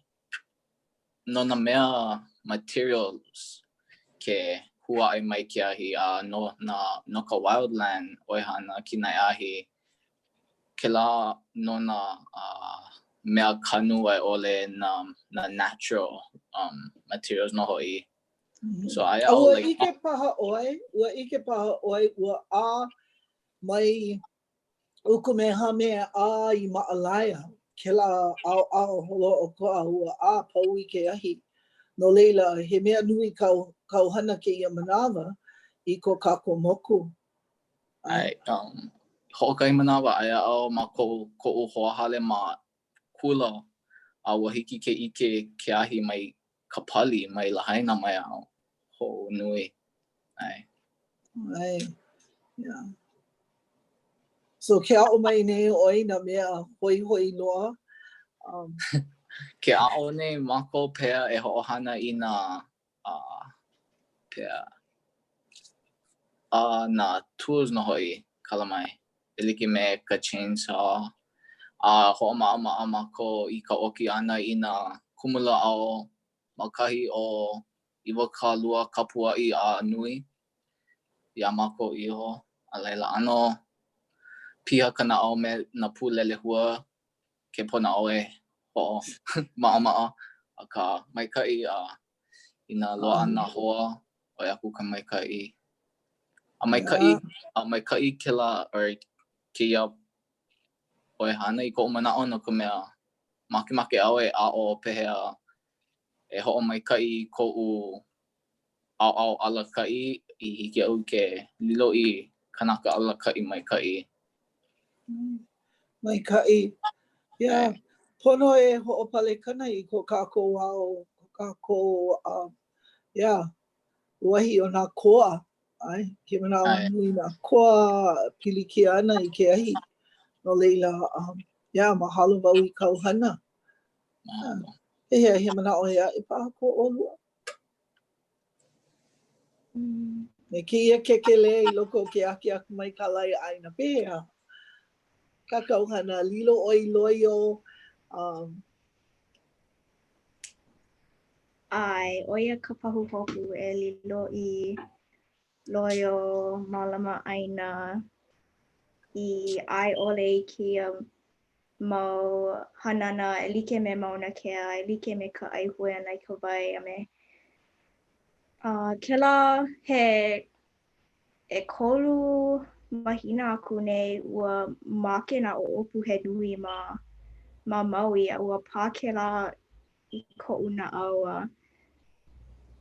no nā mea materials ke hū aʻe mai ke ahi a no nā no ka wildland ʻoihana kinai ahi kēlā no nā uh, mea kanu a i ʻole nā, nā natural um, materials nō hoʻi. Mm-hmm. So aia ua like, ʻike paha ʻoe, ua ʻike paha ʻoe, ua ʻā mai Ukumehame a i Maʻalaea, kēlā ʻaoʻao holoʻokoʻa ua ʻā pau i ke ahi. No laila, he mea nui kāu, kāu hana kēia manawa i ko kākou moku. ʻAe, um, hoʻokahi manawa aia au ma koʻu, koʻu hoahale ma kula, a ua hiki ke ʻike ke ahi mai ka pali, mai Lahaina mai a hoʻonui. ʻAe. ʻAe. Yeah. So ke aʻo mai nei ʻoe i nā mea hoihoi loa. Um, ke aʻo nei mākou pehea e hoʻohana i nā uh, pehea uh, nā tools nō hoʻi kala mai e like me ka chainsaw a hoʻomaʻamaʻa mākou i ka ʻoki ʻana i nā kumulāʻau ma kahi o 20 kapuaʻi a nui iā mākou iho, a laila ʻano piha ka naʻau me nā pūlelehua ke pono au e hoʻomaʻamaʻa, akā maikaʻi a inā loaʻa nā hoa, ʻoi aku ka maikaʻi. A maikaʻi, a maikaʻi kēlā or kēia ʻoihana i koʻu manaʻo no ka mea, makemake au e aʻo pehea e hoʻomaikaʻi i koʻu ʻaoʻao alakaʻi i hiki iaʻu ke lilo i kanaka alakaʻi maikaʻi. Maikaʻi. Yeah. Pono e hoʻopalekana i ko kākou ao, ko kākou, um, yeah, wahi o nā koa. ʻAe, ke manawa nui nā koa pilikia ana i ke ahi. No laila, um, yeah, mahalo wau i kāu hana. Mahalo. Pehea, he manaʻo ʻē aʻe paha ko ʻolua? Mm. Me kēia kekelē i loko o ke akeakamai kālaiʻāina. Pehea kā kāu hana, lilo ʻoe i loio, um, ʻAe, ʻo ia ka pahuhopu e lilo i loio mālama ʻāina i ʻae ʻole i kēia mau hanana e like me Mauna Kea, e like me ka ʻaihue ʻana i ka wai a me uh, kēlā he ʻekolu mahina aku nei ua make nā ʻoʻopu he nui ma ma Maui a ua pā kēlā i koʻu naʻau a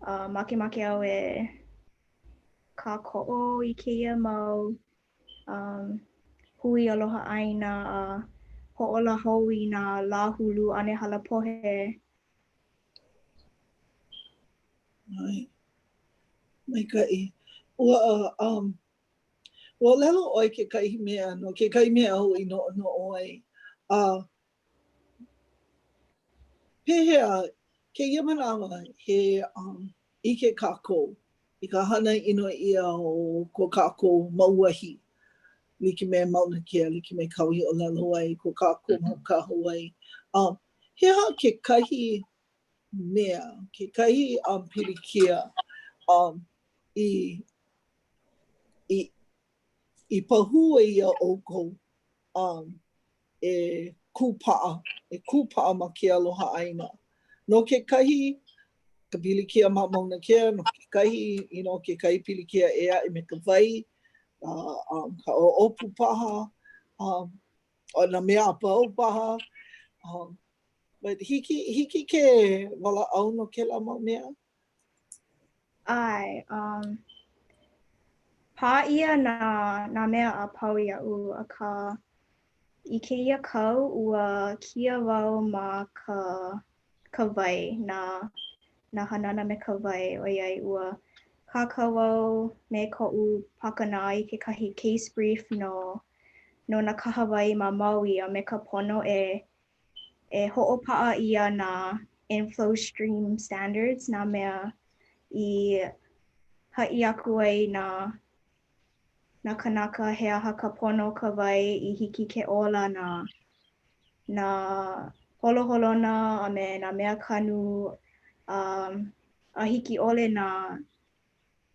uh, makemake au e kākoʻo i kēia mau um, hui aloha ʻāina a hoʻōla hou i nā lāhulu ʻane halapohe. ʻAe. Maikaʻi. Ua, um, ua ʻōlelo ʻoe kekahi mea no kekahi mea aʻu i noʻonoʻo ai. A uh, pehea kēia manawa he um, ʻike kākou i ka hana ʻino ʻia o ko kākou mau wahi, like me Mauna Kea, like me kāu i ʻōlelo ai, ko kākou mau kahawai. Um, he aha kekahi mea, kekahi um, pilikia um, i, i, i pahū ai iā ʻoukou um, e kūpaʻa, e kūpaʻa ma ke aloha ʻāina. No kekahi, ka pilikia ma Mauna Kea, no kekahi, you know, kekahi pilikia ʻē aʻe me ka wai, uh, um, ka ʻoʻopu paha, um, o nā mea a pau paha. Um, but hiki, hiki ke walaʻau no kēlā mau mea? ʻAe, um, pā ʻia nā, nā mea a pau iaʻu, akā i kēia kau ua kia wau ma ka, ka wai, nā, nā hanana me ka wai, ʻoiai ua kākau wau me koʻu pakanā i kekahi case brief no, no nā kahawai ma Maui a me ka pono e e hoʻopaʻa ʻia nā inflow stream standards, nā mea i haʻi aku ai nā nā kānaka he aha ka pono o ka wai i hiki ke ola nā nā holoholona a me nā mea kanu um, a hiki ʻole nā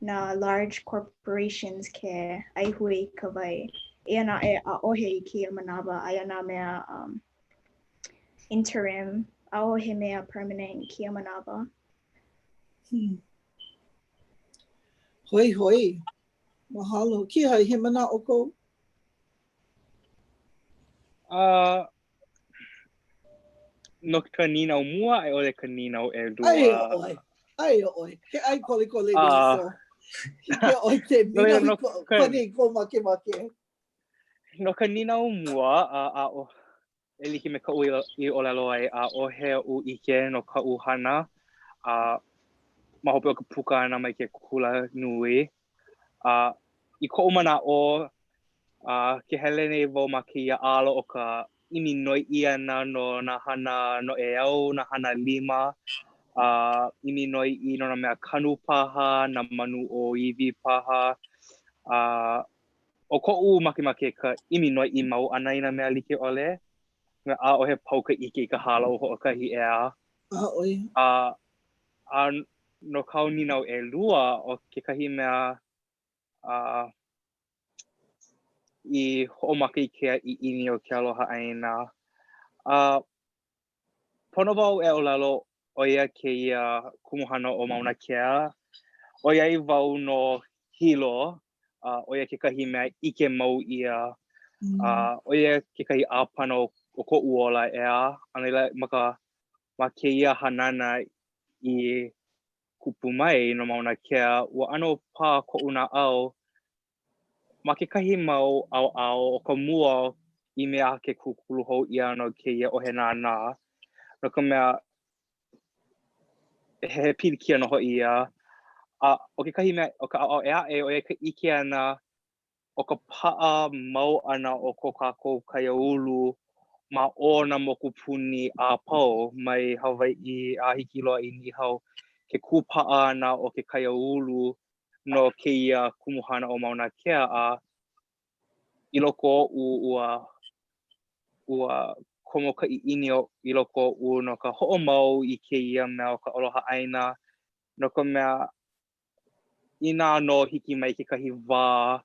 nā large corporations ke ʻaihue i ka wai. Eia naʻe, ʻaʻohe i kēia manawa, aia nā mea um, interim, ʻaʻohe mea permanent i kēia manawa. Hmm. Hoihoi. Mahalo. Kihai, he manaʻo kou? Uh, no ka nīnau mua a i ʻole ka nīnau ʻelua. ʻAe iā ʻoe. ʻAe iā ʻoe. He ʻai kolikoli uh, nei, so. Hiki iā ʻoe ke nīnau no, no, pane i kou makemake. No ka nīnau mua, a, a, o, e like me kaʻu i ʻōlelo ai, ʻaʻohe oʻu ʻike no kaʻu hana a ma hope o ka puka ʻana mai ke kula nui. A i koʻu manaʻo, a ke hele nei wau ma kēia ala o ka ʻimi noiʻi ʻana no nā hana noʻeau, nā hana lima, a ʻimi noiʻi no nā mea kanu paha, nā manu ʻōiwi paha. A ʻo koʻu makemake ka ʻimi noiʻi mau ʻana i nā mea like ʻole. ʻAʻohe pau ka ʻike i ka hālau hoʻokahi, ʻeā. ʻAʻohe. A, a no kāu nīnau ʻelua, ʻo kekahi mea a i hoʻomaka i kēia ʻiʻini o ke aloha ʻāina, a pono wau e ʻōlelo ʻo ia kēia kumuhana o Mauna Kea, ʻoiai wau no Hilo. A ʻo ia kekahi mea ʻike mau ʻia, a ʻo ia kekahi ʻāpana o koʻu ola, ʻeā? A no laila, ma ka, ma kēia hanana i kupu mai no Mauna Kea, ua ʻano pā koʻu naʻau ma kekahi mau ʻaoʻao ʻo ka mua i mea aha ke kūkulu hou ʻia ʻana o kēia ʻohe nānā, no ka mea, he pilikia nō hoʻi ia. A ʻo kekahi mea, ʻo ka ʻaoʻao ʻē aʻe, ʻo ia ka ʻike ʻana o ka paʻa mau ʻana o ko kākou kaiāulu ma o nā mokupuni a pau, mai Hawaiʻi a hiki loa i Niʻihau, ke kūpaʻa ʻana o ke kaiāulu no kēia kumuhana o Mauna Kea, a i loko oʻu ua ua komo ka ʻiʻini i loko oʻu no ka hoʻomau i kēia mea o ka aloha ʻāina, no ka mea, inā nō hiki mai kekahi wā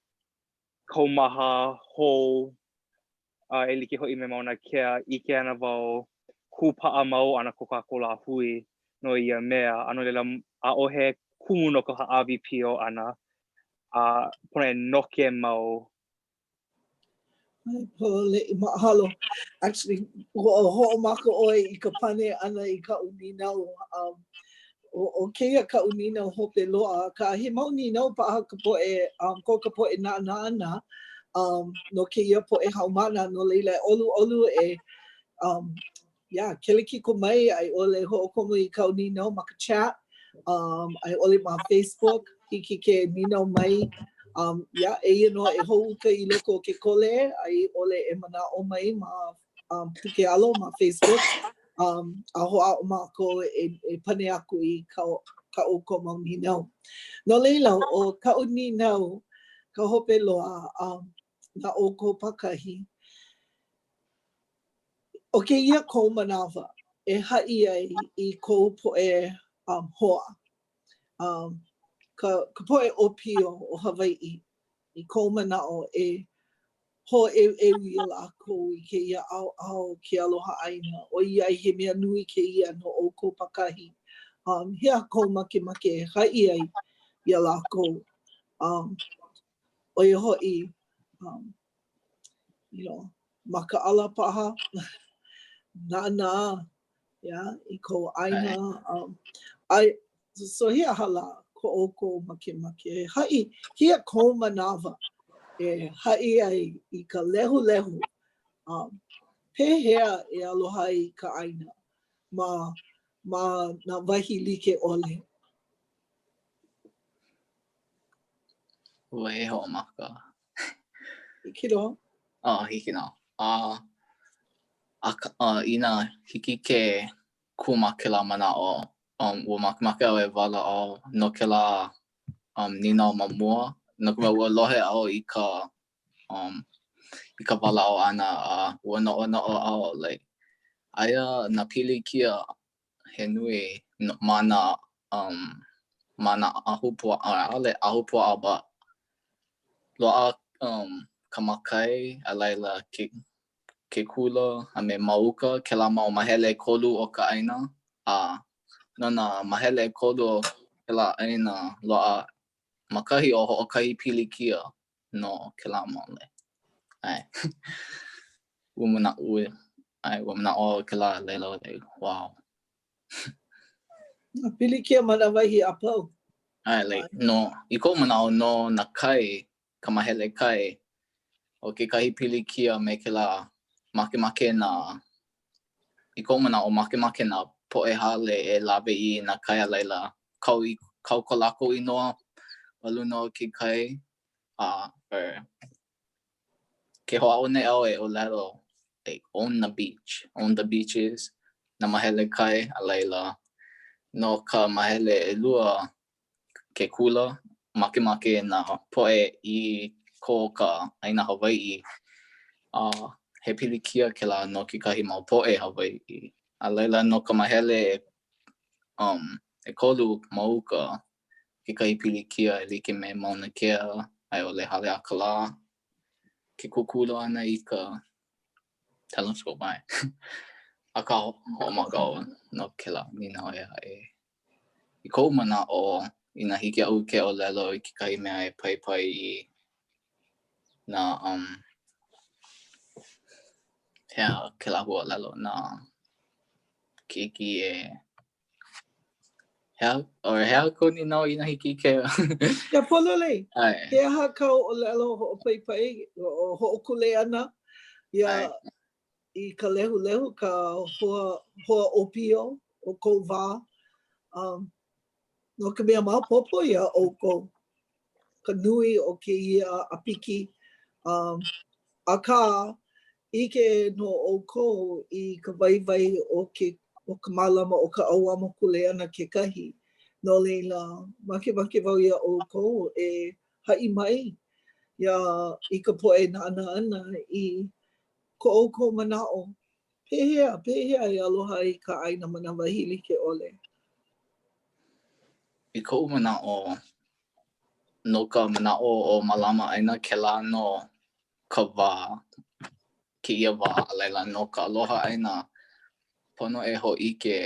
kaumaha hou a e like hoʻi me Mauna Kea, ʻike ana wau kūpaʻa mau ana ko kākou lāhui no ia mea, a no laila, ʻaʻohe kumu no ka hāʻawi pio ʻana, a pono e noke mau. ʻAe, pololei, mahalo. Actually, ua hoʻomaka ʻoe i ka pane ʻana i kaʻu nīnau. Um, ʻo kēia kaʻu nīnau hope loa, akā he mau nīnau paha ka poʻe, um, ko ka poʻe nānā ʻana um, no kēia poʻe haumāna, no laila e ʻoluʻolu e um, yeah, kelekiko mai a i ʻole hoʻokomo i kāu nīnau ma ka chat, um, a i ʻole ma Facebook, hiki ke nīnau mai. Um, yeah, eia nō e hoʻouka i loko o ke kole, a i ʻole e manaʻo mai ma um, Puke Alo ma Facebook, um, a hoʻāʻo mākou e, e pane aku i kā, kā ʻoukou mau nīnau. No laila, ʻo kaʻu nīnau, ka hope loa, um, na ʻoukou pākahi, ʻO kēia kou manawa e haʻi ai i kou poʻe um, hoa, um, ka, ka poʻe ʻōpio o Hawaiʻi, i kou manaʻo e hōʻeuʻeu iā lākou i kēia ʻaoʻao o ke aloha ʻāina, ʻoiai he mea nui kēia no ʻoukou pākahi. Um, he aha kou makemake e haʻi ai iā lākou? Um, ʻo ia hoʻi, um, you know, makaʻala paha, nānā, yeah, i kou ʻāina. Um, I, so he aha lā ko ʻoukou makemake e haʻi, kēia kou manawa e haʻi ai i ka lehulehu, um, pehea e aloha ai i ka ʻāina ma, ma nā wahi like ʻole. Ua e hoʻomaka. Hiki nō. Oh, hiki nō. A, a, inā hiki ke kū ma kēlā manaʻo, um, ua makemake au e walaʻau no kēlā um, nīnau ma mua, no ka mea ua lohe au i ka um, i ka walaʻau ʻana a ua noʻonoʻo au like, aia nā pilikia he nui ma nā um, ma nā ahupuaʻa, ʻaʻole ahupuaʻa but loaʻa um, ka makai, a laila ke, ke kula a me ma uka, kēlā mau mahele ʻekolu o ka ʻāina, a no nā mahele ʻekolu o kēlā ʻāina, loaʻa ma kahi o hoʻokahi pilikia no kēlā mau le. ʻAe. Ua manaʻo, ua, ʻae, ua manaʻo au kēlā laila like, wow. Nā pilikia ma nā wahi a pau. ʻAe, like, no, i koʻu manaʻo, no nā kai, ka mahele kai, ʻo kekahi pilikia me kēlā makemake nā, i koʻu manaʻo, makemake nā poʻe haole e lawe i nā kai a laila kau i, kau ko lākou inoa ma luna o ke kai, a or ke hoʻāʻo nei au e ʻōlelo like own the beach, own the beaches, nā mahele kai, a laila no ka mahele ʻelua, ke kula, makemake nā poʻe i kō ka ʻāina Hawaiʻi, a he pilikia kēlā no kekahi mau poʻe Hawaiʻi. A laila no ka mahele um, ʻekolu ma uka, kekahi pilikia e like me Mauna Kea a i ʻole Haleakalā, ke kūkulu ʻana i ka telescope ʻae. Akā hoʻomaka au no kēlā nīnau ʻē aʻe. I koʻu manaʻo, inā hiki iaʻu ke ʻōlelo i kekahi mea e paipai i. Nā um he aha kēlā huaʻōlelo nā keiki e he aha or he aha kou nīnau inā hiki ke Ia pololei. ʻAe. He aha kāu ʻōlelo hoʻopaipai, hoʻokuleana iā i ka lehulehu, ka hoa, hoa ʻōpio o kou wā? Um, no ka mea maopopo iā ʻoukou ka nui o kēia ʻāpiki, um, akā, ʻike nō ʻoukou i ka waiwai o ke o ka mālama o ka ʻauamo kuleana kekahi. No laila, makemake wau iā ʻoukou e haʻi mai iā i ka poʻe nānā ana i ko ʻoukou manaʻo Pehea, pehea e aloha ai ka ʻāina ma nā wahi like ʻole? I koʻu manaʻo, no ka manaʻo o Mālama ʻĀina kēlā nō ka wā, kēia wā, a laila no ka aloha ʻāina, pono e hōʻike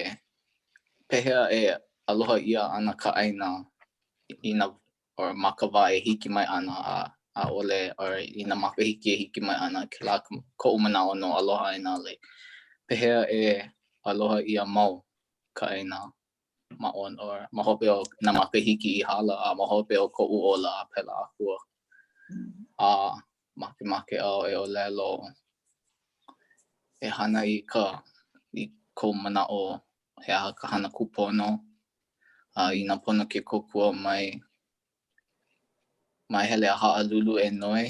pehea e aloha ʻia ana ka ʻāina i nā or ma ka wā e hiki mai ana a ʻaʻole or i nā makahiki e hiki mai ana kēlā koʻu manaʻo no aloha ʻāina like pehea e aloha ʻia mau ka ʻāina ma on or ma hope o nā makahiki i hala a ma hope o koʻu ola a pēlā aku. A makemake au e ʻōlelo e hana i ka i kou manaʻo he aha ka hana kūpono A inā pono ke kōkua mai, mai hele a haʻalulu e noi,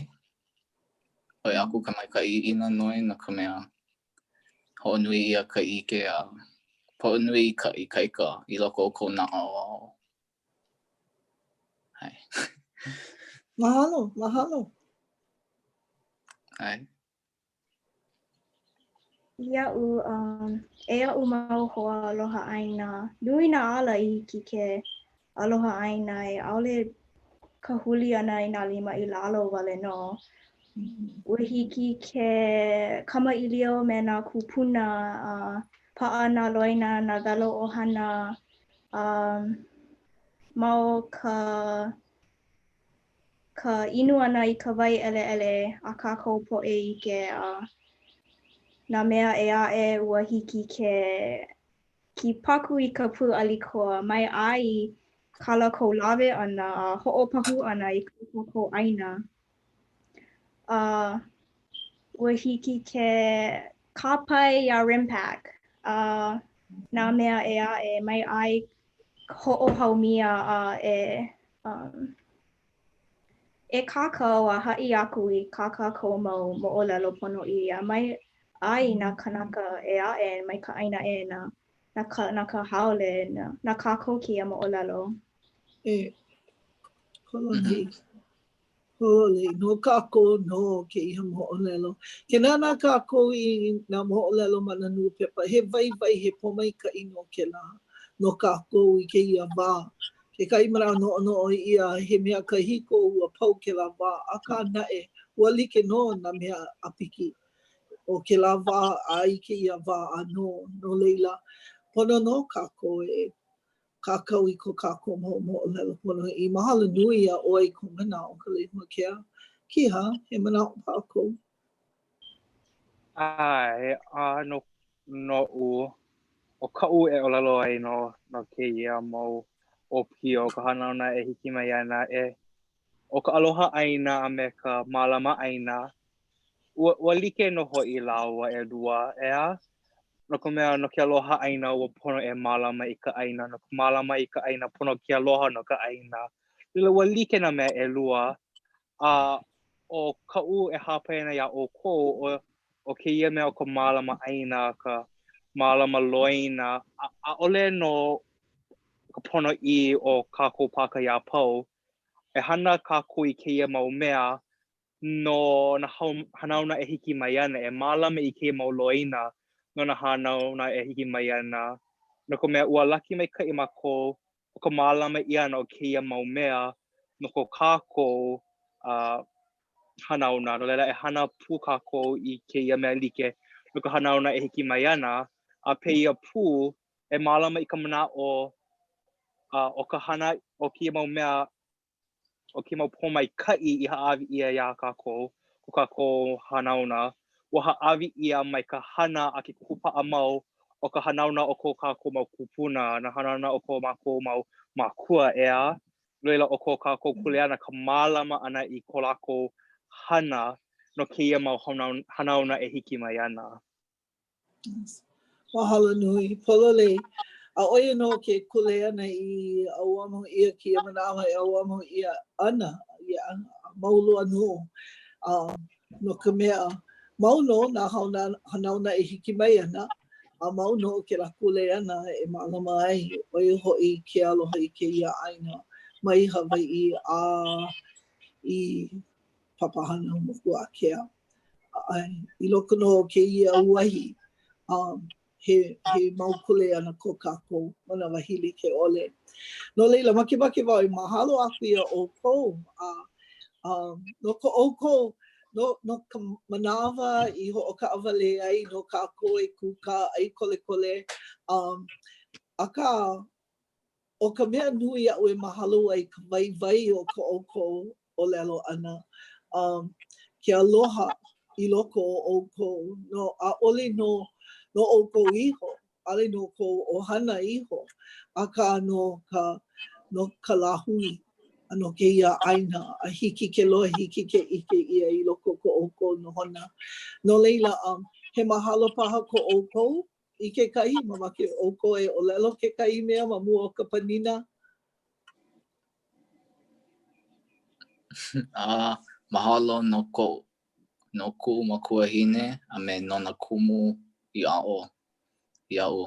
ʻoi aku ka maikaʻi inā noi no ka mea, hoʻonui ʻia ka ʻike a hoʻonui ka ikaika i loko o kou naʻauao. ʻAe. Mahalo, mahalo. ʻAe. Iaʻu, um, e aʻu mau hoa aloha ʻāina, nui nā ala i hiki ke aloha ʻāina e ʻaʻole ka huli ʻana i nā lima i lalo wale nō. Ua hiki ke kamaʻilio me nā kūpuna, uh, paʻa nā loina, nā welo ʻohana, um, ma o ka ka inu ʻana i ka wai ʻeleʻele a kākou poʻe ʻike a nā mea ʻē aʻe ua hiki ke kipaku i ka pūʻali koa mai ʻae i kā lākou lawe ʻana a hoʻopahū ʻana i ko kākou ʻāina. A ua hiki ke kāpae iā RIMPAC a nā mea ʻē aʻe mai ʻae hoʻohaumia a e um, e kākau a haʻi aku i kā kākou mau moʻolelo ponoʻī a mai ʻae i nā kānaka ʻē aʻe mai ka ʻāina ʻē na, na ka, na ka haole, na, na kākou kēia moʻolelo. E, pololei. Pololei. No kākou nō kēia moʻolelo. Ke nānā kākou i nā moʻolelo ma nā nūpepa, he waiwai, he pōmaikaʻi nō kēlā no kākou i kēia wā. Kekahi manawa noʻonoʻo ʻia he mea kahiko ua pau kēlā wā, akā naʻe, ua like nō nā mea ʻāpiki o kēlā wā a i kēia wā ʻānō. No laila, pono nō kākou e kākau i ko kākou mau moʻolelo ponoʻī. Mahalo nui iā ʻoe i kou manaʻo, Kalehuakea. Kiha, he manaʻo paha kou? ʻAe, a no, noʻu, ʻo kaʻu e ʻōlelo ai no, no kēia mau ʻōpio, ka hanauna e hiki mai ana, e, ʻo ka aloha ʻāina a me ka mālama ʻāina, ua, ua like nō hoʻi lāua ʻelua, ʻeā? No ka mea, no ke aloha ʻāina, ua pono e mālama i ka ʻāina. No ka mālama i ka ʻāina, pono ke aloha no ka ʻāina. Laila, ua like nā mea ʻelua. A ʻo kaʻu e hāpai ana iā ʻoukou, ʻo, ʻo kēia mea o ka mālama ʻāina, ka mālama loina, ʻaʻole no ka ponoʻī o kākou pākahi a pau. E hana kākou i kēia mau mea no nā hanauna e hiki mai ana, e mālama i kēia mau loina no nā hanauna e hiki mai ana, no ka mea, ua laki maikaʻi mākou ʻo ka mālama ʻia ʻana o kēia mau mea no ko kākou uh, hanauna. No laila, e hana pū kākou i kēia mea like no ka hanauna e hiki mai ana, a pēia pū e mālama i ka manaʻo uh, o ka hana o kēia mau mea ʻo kēia mau pōmaikaʻi i hāʻawi ʻia iā kākou. ko kākou hanauna, ua hāʻawi ʻia mai ka hana a ke kūpaʻa mau o ka hanauna o ko kākou mau kūpuna, nā hanauna o ko mākou mau mākua, ʻeā? No laila, ʻo ko kākou kuleana ka mālama ʻana i ko lākou hana no kēia mau hanauna e hiki mai ana. Mahalo nui, pololei. A ʻo ia nō ke kuleana i ʻauamo ʻia kēia manawa e ʻauamo ʻia ana ia mau loa nō. A no ka mea, mau nō nā hanauna e hiki mai ana, a mau nō kēlā kuleana e mālama ai, ʻo ia hoʻi ke aloha i kēia ʻāina mai Hawaiʻi a i Papahānaumokuākea. A i loko nō o kēia uahi, um, he, he mau kuleana ko kākou ma nā wahi like ʻole. No laila, makemake wau e mahalo aku iā ʻoukou, a um, no ko ʻoukou, no, no ka manawa i hoʻokaʻawale ai no kākou e kūkā ʻai kolekole, um, akā, ʻo ka mea nui aʻu e mahalo ai ka waiwai o ko ʻoukou ʻōlelo ʻana, um, ke aloha i loko o ʻoukou, no, ʻaʻole no, no ʻoukou iho, ʻaʻole no kou ʻohana iho, akā no ka, no ka lāhui a no kēia ʻāina, a hiki ke lohe, hiki ke ʻike ʻia i loko o ko ʻoukou nohona. No laila, um, he mahalo paha ko ʻoukou I kekahi, mamake ʻoukou e ʻōlelo kekahi mea ma mua o ka panina? A mahalo no koʻu no kuʻu makuahine a me no nā kumu i aʻo iaʻu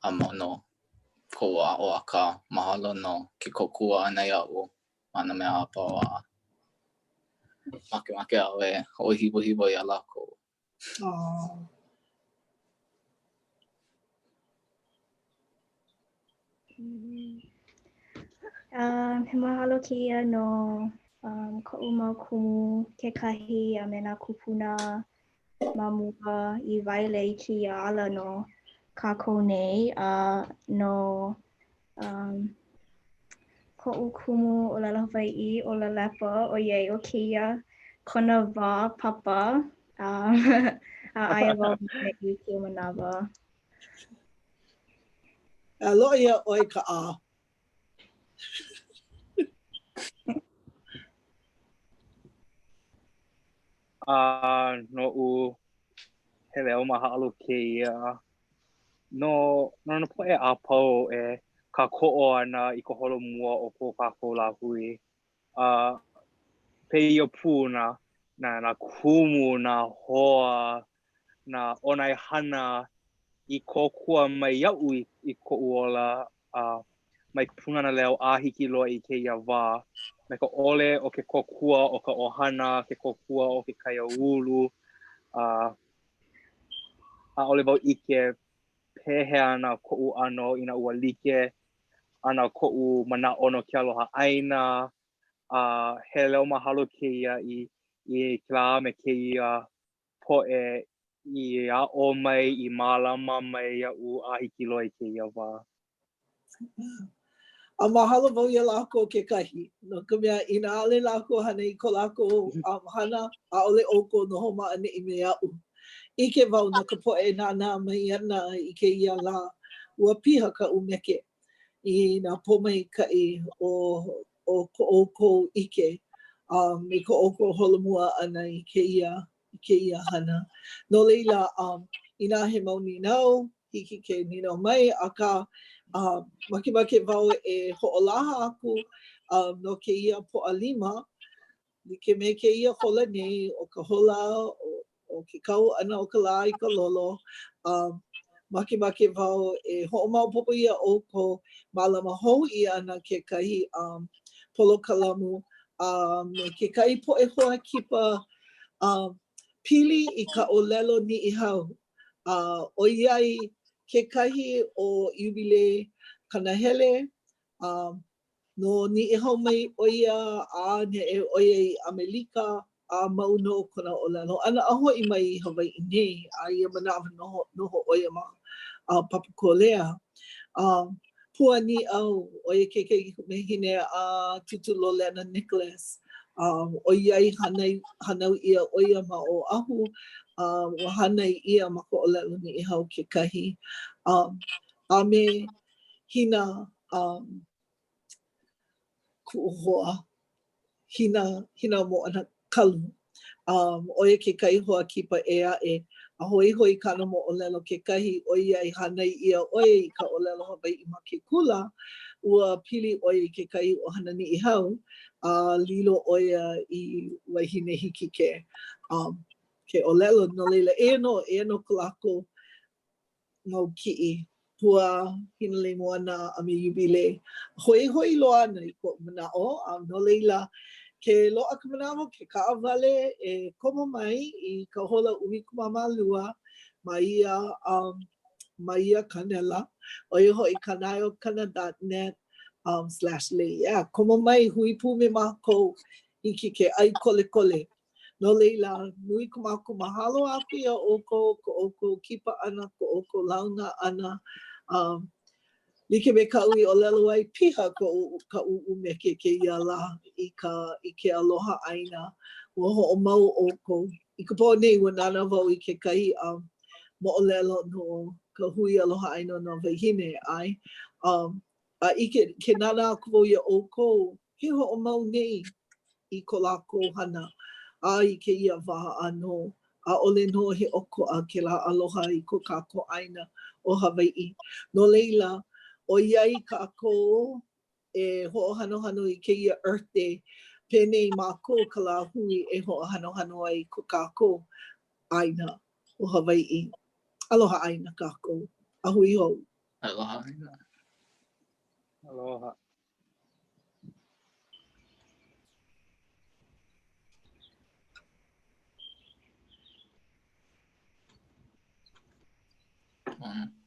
a mau nō koʻu aʻo akā mahalo no ke kōkua ʻana iaʻu ma nā mea a pau a makemake au e hoʻohiwahiwa iā lākou. Oh. Um, he mahalo kēia no um, koʻu mau kumu kekahi a me nā kūpuna ma mua i waele i kēia ala no kākou nei a no um, koʻu kumu ʻōlelo Hawaiʻi ʻo Lalepa ʻoiai ʻo kēia kona wā papa um, a aia wau ma ʻaneʻi i kēia manawa. A loaʻa iā ʻoe ka ʻā. A noʻu, he leo mahalo kēia no no nā poʻe a pau e kākoʻo ana i ka holomua o ko kākou lāhui. A pēia pū nā, nā, nā kumu, nā hoa, nā ʻōnaehana i kōkua mai iaʻu i, i koʻu ola a mai ka Pūnana Leo a hiki loa i kēia wā, me ka ʻole o ke kōkua o ka ʻohana, ke kōkua o ke kaiāulu, a ʻaʻole wau ʻike pehea ana koʻu ʻano inā ua like ana koʻu manaʻo no ke aloha ʻāina, a he leo mahalo kēia i i kēlā me kēia poʻe i aʻo mai, i mālama mai iaʻu a hiki loa i kēia wā. A mahalo wau iā lākou kekahi, no ka mea, inā ʻaʻole lākou hana i ko lākou um, hana, ʻaʻole ʻoukou noho ma ʻaneʻi me aʻu. ʻIke wau no ka poʻe e nānā mai ana i kēia lā, ua piha ka ʻumeke i nā pōmaikaʻi o, o ko ʻoukou ʻike a me ko ʻoukou holomua ʻana i kēia, i kēia hana. No laila, um, inā he mau nīnau, hiki ke nīnau mai, akā, uh, makemake wau e hoʻolaha aku uh, no kēia Pōʻalima, like me kēia hola nei, ʻo ka hola o, o ke kau ʻana o ka lā i ka lolo, um, makemake wau e hoʻomaopopo iā ʻoukou, mālama hou ʻia ana kekahi um, polokalamu a uh, me kekahi poʻe hoa kipa um, pili i ka ʻōlelo Niʻihau. A ʻoiai kekahi ʻo Iubilē Kanahele, a no Niʻihau mai ʻo ia, a neʻe ʻo ia i ʻAmelika, a mau nō kona ʻōlelo ʻana a hoʻi mai i Hawaiʻi nei, a ia manawa noho, noho ʻo ia ma Papakōlea. A Pua Nīʻau, ʻo ia ke kaikamahine a Tūtū Lolena Nicholas. Um, ʻoiai hānai, hānau ʻia ʻo ia ma Oʻahu, um, ua hānai ʻia ma ka ʻōlelo Niʻihau kekahi. Um, a me Hina, um, kuʻu hoa, Hina, Hina Moana Kalu. Um, ʻo ia kekahi hoa kipa ʻē aʻe, a hoihoi kāna moʻolelo kekahi, ʻoiai hānai ʻia ʻo ia i ka ʻōlelo Hawaiʻi ma ke kula, ua pili ʻo ia i kekahi ʻohana Niʻihau, a lilo ʻo ia i wahine hiki ke, um, ke ʻōlelo. No laila, eia nō, eia nō ko lākou mau kiʻi, Pua, Hinaleimoana, a me Iubilē. Hoihoi loa ana i koʻu manaʻo, a no laila, ke loaʻa ka manawa, ke kaʻawale e komo mai i ka hola 12 ma ia, um, ma ia kanela, ʻo ia hoʻi kanaeokana dot net um, slash lei. Yeah, komo mai, hui pū me mākou, hiki ke ʻai kolekole. No laila, nui ko mākou mahalo aku iā ʻoukou, ko ʻoukou kipa ʻana, ko ʻoukou launa ʻana. Um, like me kaʻu i ʻōlelo ai, piha koʻu kaʻu ʻumeke kēia lā i ka i ke aloha ʻāina. Ua hoʻomau ʻoukou. I ka pō nei, ua nānā wau i kekahi um, moʻolelo no ka hui aloha ʻāina o nā wāhine, ʻae. Um, a ʻike, ke nānā aku wau iā ʻoukou, ke hoʻomau nei i ko lākou hana, a i kēia wā ʻānō, ʻaʻole nō he ʻokoʻa kēlā aloha i ko kākou ʻāina ʻo Hawaiʻi. No laila, ʻoiai kākou e hoʻohanohano i kēia Earth Day, penei mākou ka lāhui e hoʻohanohano ai i ko kākou ʻāina ʻo Hawaiʻi. Aloha ʻāina kākou. A hui hou. Aloha ʻāina. Aloha. Mm.